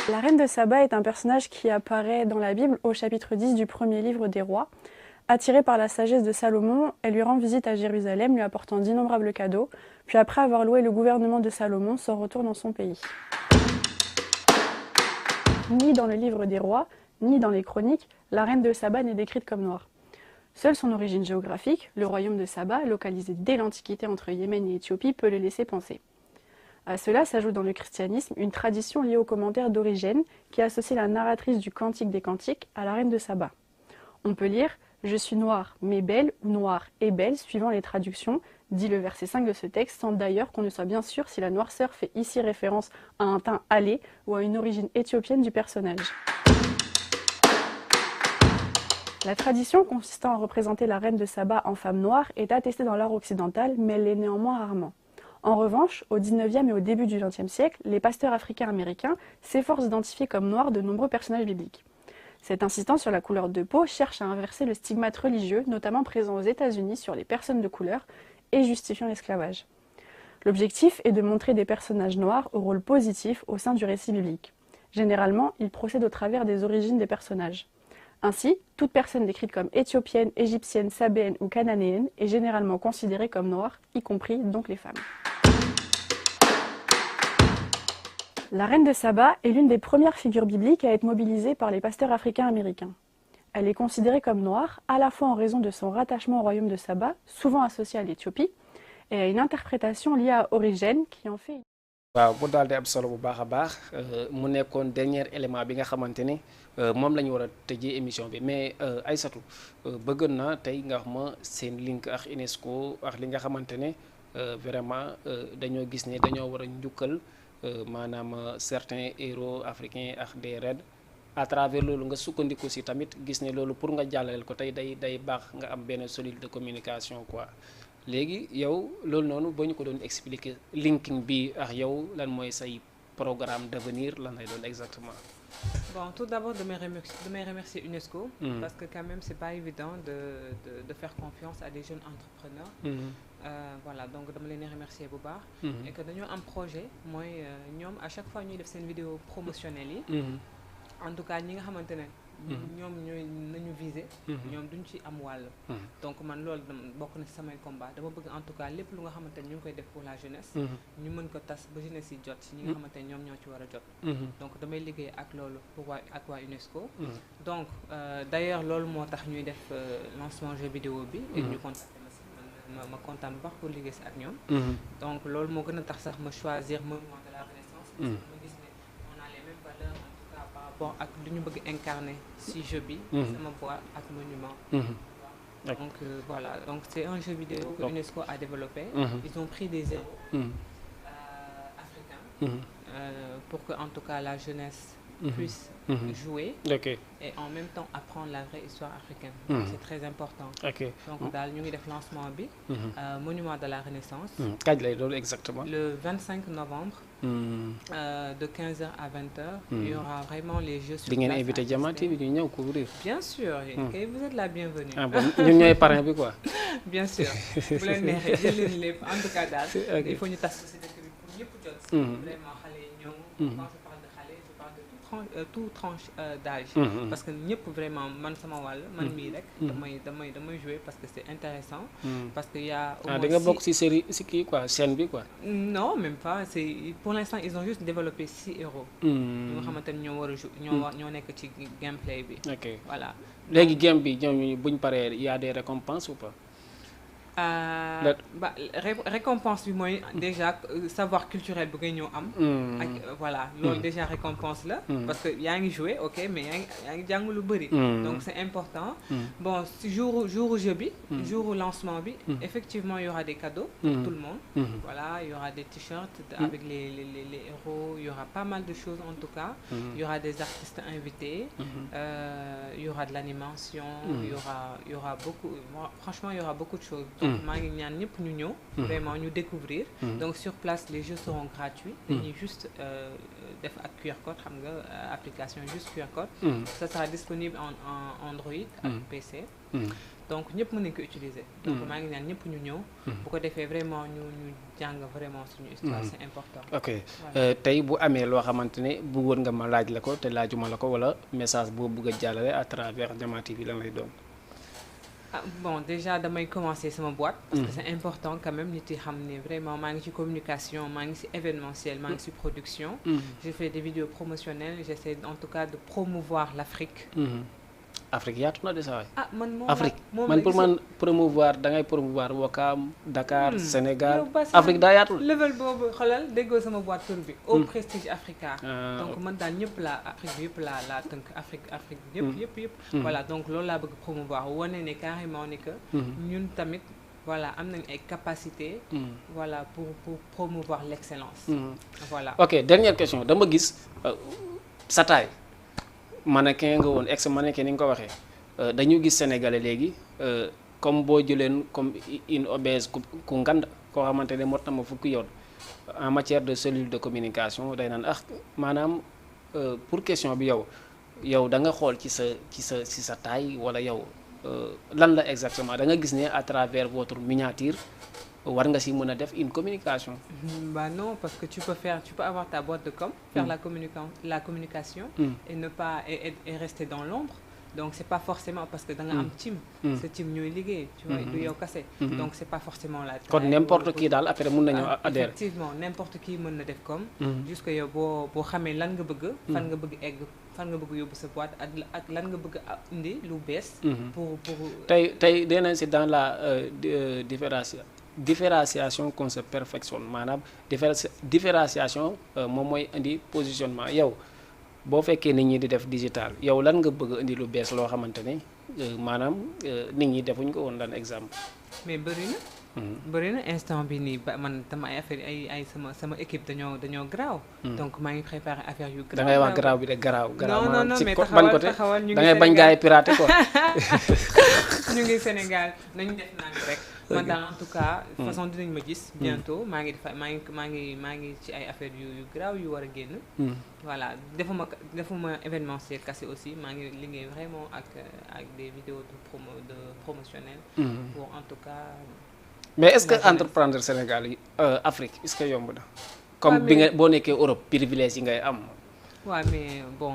La reine de Saba est un personnage qui apparaît dans la Bible au chapitre 10 du premier livre des rois. Attirée par la sagesse de Salomon, elle lui rend visite à Jérusalem, lui apportant d'innombrables cadeaux, puis après avoir loué le gouvernement de Salomon, s'en retourne dans son pays. Ni dans le livre des rois, ni dans les chroniques, la reine de Saba n'est décrite comme noire. Seule son origine géographique, le royaume de Saba, localisé dès l'Antiquité entre Yémen et Éthiopie, peut le laisser penser. À cela s'ajoute dans le christianisme une tradition liée au commentaire d'Origène qui associe la narratrice du Cantique des Cantiques à la reine de Saba. On peut lire « Je suis noire mais belle » ou « noire et belle » suivant les traductions, dit le verset 5 de ce texte, sans d'ailleurs qu'on ne soit bien sûr si la noirceur fait ici référence à un teint hâlé ou à une origine éthiopienne du personnage. La tradition consistant à représenter la reine de Saba en femme noire est attestée dans l'art occidental, mais elle l'est néanmoins rarement. En revanche, au XIXe et au début du XXe siècle, les pasteurs africains-américains s'efforcent d'identifier comme noirs de nombreux personnages bibliques. Cette insistance sur la couleur de peau cherche à inverser le stigmate religieux, notamment présent aux États-Unis sur les personnes de couleur, et justifiant l'esclavage. L'objectif est de montrer des personnages noirs au rôle positif au sein du récit biblique. Généralement, ils procèdent au travers des origines des personnages. Ainsi, toute personne décrite comme éthiopienne, égyptienne, sabéenne ou cananéenne est généralement considérée comme noire, y compris donc les femmes. La reine de Saba est l'une des premières figures bibliques à être mobilisée par les pasteurs africains-américains. Elle est considérée comme noire à la fois en raison de son rattachement au royaume de Saba, souvent associé à l'Éthiopie, et à une interprétation liée à Origène qui en fait... waaw bu daal di am solo bu baax a baax mu nekkoon dernier élément bi nga xamante ne moom la ñu war a tëjee émission bi mais Aïssatou bëggoon naa tey nga xam ma seen link ak UNESCO ak li nga xamante ne vraiment dañoo gis ne dañoo war a njukkal maanaam certains héros africains ak des raids à travers loolu nga sukkandiku si tamit gis ne loolu pour nga jàllaleel ko tey day baax nga am benn cellule de communication quoi léegi yow loolu noonu boo ñu ko doon expliquer linking bi ak yow lan mooy say programme d'avenir lan lay doon exactement. Bon, tout d'abord de me remercier UNESCO parce que quand même c'est pas évident de faire confiance à des jeunes entrepreneurs. Voilà, donc dama leen remercier bu baax. Et que dañoo am projet mooy ñoom à chaque fois ñuy def seen vidéo promotionnelle yi. En tout cas ñi nga xamante ne ñoom ñooy nañu viser. ñoom duñ ci am wàll. Donc man loolu bokk na ci samay combat dama bëgg en tout cas lépp lu nga xamante ne ñu ngi koy def pour la jeunesse. ñu mën ko tas ba jeunesse yi jot ci ñi nga xamante ne ñoom ñoo ci war a jot. Donc damay liggéey ak loolu pour ak waa UNESCO. Donc d'ailleurs loolu moo tax ñuy def lancement jeu vidéo bi. et ñu contacté ma kontaan bu baax pour liggéey si ak ñoom. Donc loolu moo gën a tax sax ma choisir monument de la Renaissance. parce que ma gis ne on a les mêmes valeurs en tout cas par rapport ak lu ñu bëgg incarner si jeu bi. sama boîte ak monument. Donc voilà, donc c'est un jeu vidéo que l'UNESCO a développé. Ils ont pris des héros africains pour que en tout cas la jeunesse puisse jouer et en même temps apprendre la vraie histoire africaine. C'est très important. Donc daal ñu ngi def lancement bi monument de la Renaissance. kañ lay doon exactement. Le 25 novembre. De 15h à 20h. Il y aura vraiment les jeux sur place. di ngeen invité Diama TV ñu ñëw couvrir. Bien sûr, et vous êtes la bienvenue. Ah bon, ñun ñooy parrain bi quoi. Bien sûr. bu leen neexee jël leen lépp en tout cas daal. Il faut ñu tas ci dëkk bi pour ñëpp jot. Vraiment xale yi ñëw. Quand je parle de xale, je parle de tout tranche d'âge. Parce que ñëpp vraiment man sama wàll man mii rek. damay jouer parce que c'est intéressant. Parce que y a au moins da nga bokk ci série ci kii quoi scène bi quoi. Non, même pas. C'est pour l'instant ils ont juste développé 6 héros. ñu nga xamante ne ñoo war a ñoo nekk ci gameplay bi. Voilà. léegi game bi ñoom buñ paree y a des récompenses ou pas. Récompense bi mooy déjà savoir culturel bi ngay ñëw am. ak voilà loolu déjà récompense la. parce que yaa ngi joué ok mais yaa ngi jàng lu bëri. donc c'est important. Bon si jour jeu bi. jour lancement bi. effectivement il y aura des cadeaux. pour tout le monde. Voilà il y aura des t-shirts avec les héros il y aura pas mal de choses en tout cas. Il y aura des artistes invités. Il y aura de l'animation. il y aura beaucoup franchement il y aura beaucoup de choses. maa ngi ñaan ñëpp ñu ñëw vraiment ñu découvrir donc sur place les jeux seront gratuits dañuy juste def ak QR code xam nga application juste QR code ça sera disponible en Android ak PC donc ñëpp mën nañu ko utiliser donc maa ngi ñaan ñëpp ñu ñëw bu ko defee vraiment ñu jàng vraiment suñu histoire c'est important. Ok tey bu amee loo xamante ne bëggoon nga ma laaj la ko te laajuma la ko wala message boo bëgg a jàllale à travers Diama TV lan lay doon. Bon déjà damay commencer sama boîte parce que c'est important quand même nit yi xam ne vraiment maa ngi ci communication maa ngi ci événementiel maa ngi ci production. Je fais des vidéos promotionnelles j'essaie en tout cas de promouvoir l'Afrique. Afrique yaatu na de saa waay. man moom Afrique man pour man promouvoir da ngay promouvoir Ouakam Dakar Sénégal Afrique daa yaatu. level boobu xoolal déggoo sama boîte tur bi. Au Prestige Africa. Donc man daal ñëpp laa Afrique bi yëpp laa tënk Afrique yëpp. Voilà donc loolu laa bëgg promouvoir wane ne carrément ne que. ñun tamit voilà am nañ ay capacités. voilà pour promouvoir l'excellence. Voilà. Ok dernière question dama gis sa taille. mannequin nga woon ex mannequin ni nga ko waxee dañu gis sénégalais léegi comme boo jëleen comme une obèse ku ngand koo xamante ne mot na ma fukki yoon en matière de cellule de communication day naan maanaam pour question bi yow da nga xool ci sa taille wala yow lan la exactement da nga gis ne à travers votre miniature war nga si mën a def une communication. Bah non parce que tu peux avoir ta boîte de com faire la communication et ne pas et rester dans l'ombre donc c'est pas forcément parce que da nga am team ce team ñooy liggéey tu vois du yow kase donc c'est pas forcément la taille. kon n'importe qui daal après mën nañoo adhérer. Effectivement n'importe qui mën na def comme jusque yow boo xamee lan nga bëgg fan nga bëgg egg fan nga bëgg yóbbu sa boîte ak lan nga bëgg indi lu bees pour tey dinañ si dans la différenciation qu'on se perfectionne maanaam différenciation moom mooy indi positionnement yow boo fekkee nit ñi di def digital yow lan nga bëgg indi lu bees loo xamante ne maanaam nit ñi defuñ ko woon lan exemple. mais bëri na bëri na instant bi nii ba man dama ay affaire ay sama équipe dañoo garaaw. donc maa ngi préparé affaire yu garaaw. da ngay wax garaaw bi de garaaw. non mais taxawal ñu ngi da ngay bañ gars yi piraté quoi. ñu ngi Sénégal nañu def naan rek. man daal en tout cas façon dinañ ma gis bientôt maa ngi ci ay affaires yu garaaw yu war a génn. voilà defuma événementiel cassé aussi maa ngi liggéey vraiment ak des vidéos de promotionnelles. pour en tout cas. mais est-ce que entreprendre Sénégal yi Afrique est-ce que yomb na. comme bi nga boo nekkee Europe privilège yi ngay am. waaw mais bon.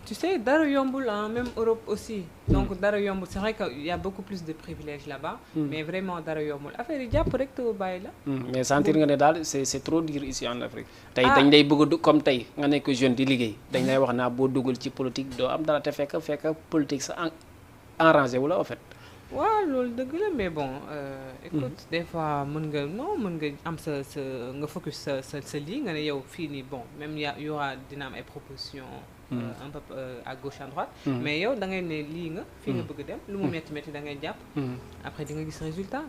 Tu sais, dara yombul même Europe aussi. Donc dara yombul, c'est vrai qu'il y a beaucoup plus de privilèges là-bas, mais vraiment dara yombul. Affaire yi jàpp rek te bàyyi la. mais sentir nga ne daal c'est trop dur ici en Afrique. tey dañ lay bëgg a comme tey nga nekk jeune di liggéey dañ lay wax naa boo dugal ci politique doo am dara te fekk politique sa enrangé wu la en fait. waaw loolu dëgg la mais bon écoute des fois mën nga am sa nga focus sa lii nga ne yow fii nii bon même y aura dina am ay propositions. un peu à gauche à droite. mais yow da ngay ne lii nga fii nga bëgg dem lu mu métti da ngay jàpp. après di nga gis résultat.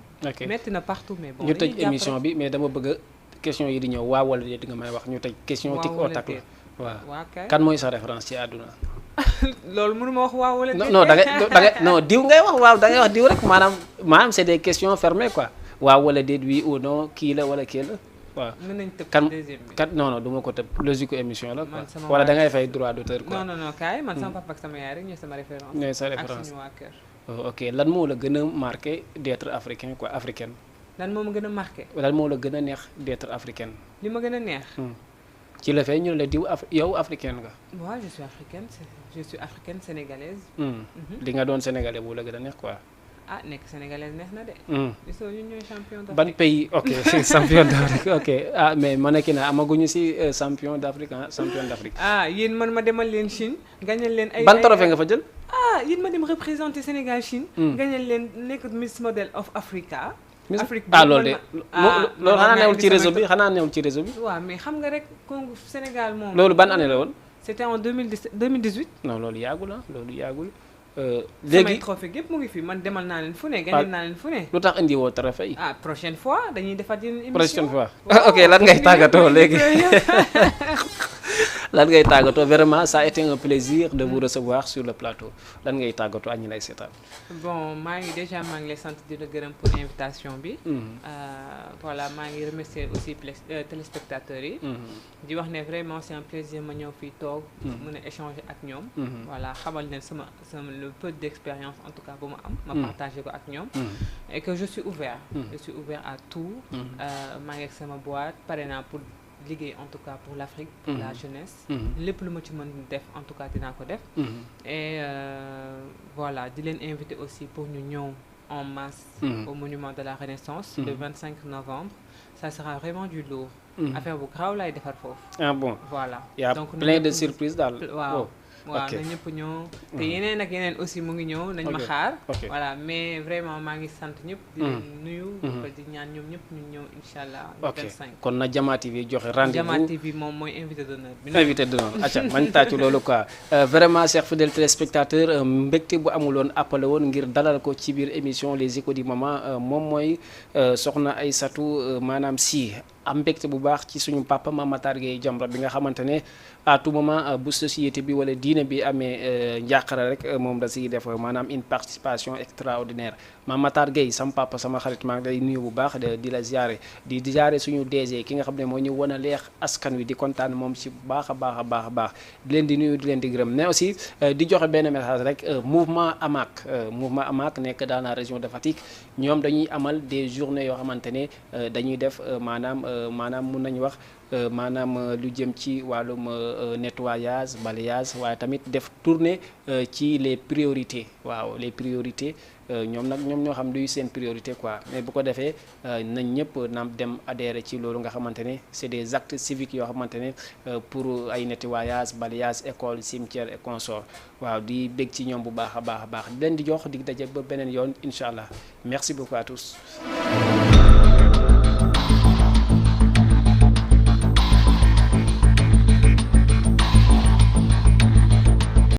métti na partout mais bon. ñu tëj émission bi mais dama bëgg question yi di ñëw waaw wala déet nga may wax ñu tëj question tic au tac la waaw kan mooy sa référence ci àdduna. loolu mënuma wax waaw wala déet. non da ngay non diw ngay wax waaw da ngay wax diw rek maanaam c'est des questions fermées quoi waaw wala déet oui ou non kii la wala kii la. waaw mën nañ tëb deuxième bi kan non du ma ko tëb logique émission la quoi wala da ngay fay droit d'auteur quoi. non kaay man sama papa ak sama yaay rek ñooy sama référence. ñooy sa référence ak suñu waa kër. ok lan moo la gën a marqué d'être africain quoi africaine. lan moo ma gën a marqué. lan moo la gën a neex d'être africaine. li ma gën a neex. ci la fay ñu ne la diw yow africaine nga. waaw je suis africaine sénégalaise. li nga doon sénégalais bu la gën a neex quoi. nekk sénégalaise neex na de. gisoo ñun ñooy champion d'Afrique. ban pays ok champion d'Afrique ok mais ma nekki na amaguñu ci champion d'Afrique champion d'Afrique. yéen man ma demal leen Chine. gañal leen ay ban trophée nga fa jël. yéen ma dem représenter Sénégal Chine. gañal leen nekk Miss Model of Africa. Afrique loolu de loolu xanaa newul ci réseau bi waaw mais xam nga rek Congo Sénégal moom. loolu ban année la woon. c'était en 2018. non loolu yàggul loolu yàggul. léegi samay trophée gépp mu ngi fi man demal naa leen fu ne gañal naa leen fu ne. lu tax indi woo trophée yi. prochaine fois dañuy defaat yeneen émission. prochaine fois ok lan ngay tàggatoo léegi. lan ngay tàggatoo vraiment ça a été un plaisir de vous recevoir sur le plateau lan ngay tàggatoo ak ñi lay seetaan. bon maa ngi lay sant di la gërëm pour invitation bi. voilà maa ngi remercier aussi téléspectateurs yi. di wax ne vraiment c'est un plaisir ma ñëw fii toog. mën a échanger ak ñoom. voilà xamal leen sama le peu d'expérience en tout cas bu ma am. ma partager ko ak ñoom. et que je suis ouvert. je suis ouvert à tout. maa ngi ak sama boîte pare naa pour. liggéey en tout cas pour l'Afrique pour la jeunesse lépp lu ma ci mën def en tout cas dinaa ko def et voilà di leen inviter aussi pour ñu ñëw en masse au monument de la Renaissance le 25 novembre ça sera vraiment du lourd affaire bu garaaw laay defar foofu bon voilà il y a plein de surprises daal waaw na ñëpp ñëw te yeneen ak yeneen aussi mu ngi ñëw nañ ma xaar voilà mais vraiment maa ngi sant ñëpp di leen nuyu di ñaan ñoom ñëpp ñu ñëw incha allah le 25 kon na Jama TV joxe rendez-vous Jama TV moom mooy invité d'honneur bi acca mañ tàccu loolu quoi vraiment chers fidèles téléspectateurs mbégte bu amuloon appelé woon ngir dalal ko ci biir émission les échos du moment moom mooy soxna Aïssatou maanaam si am mbégte bu baax ci suñu papa Mame Matar Gueye Jamra bi nga xamante ne à tout moment bu société bi wala diine bi amee njàqare rek moom da siy def maanaam une participation extraordinaire Mame Matar Gueye sama papa sama xarit maa ngi lay nuyu bu baax di la ziare di ziare suñu DG ki nga xam ne moo ñu wan a leex askan wi di kontaan moom ci baax a baax di leen di nuyu di leen di gërëm mais aussi di joxe benn message rek mouvement AMAC nekk dans la région de Fatick ñoom dañuy amal des journées yoo xamante ne dañuy def maanaam mun nañu wax maanaam lu jëm ci wàllum nettoyage balayage waaye tamit def tournée ci les priorités waaw les priorités ñoom ñoo xam luy seen priorité quoi mais bu ko defee nañ ñëpp naam dem adhérer ci loolu nga xamante ne c'est des actes civiques yoo xamante ne pour ay nettoyage balayage école cimetière et consort waaw di bég ci ñoom bu baax a baax di leen di jox di daje ba beneen yoon incha allah merci beaucoup à tous.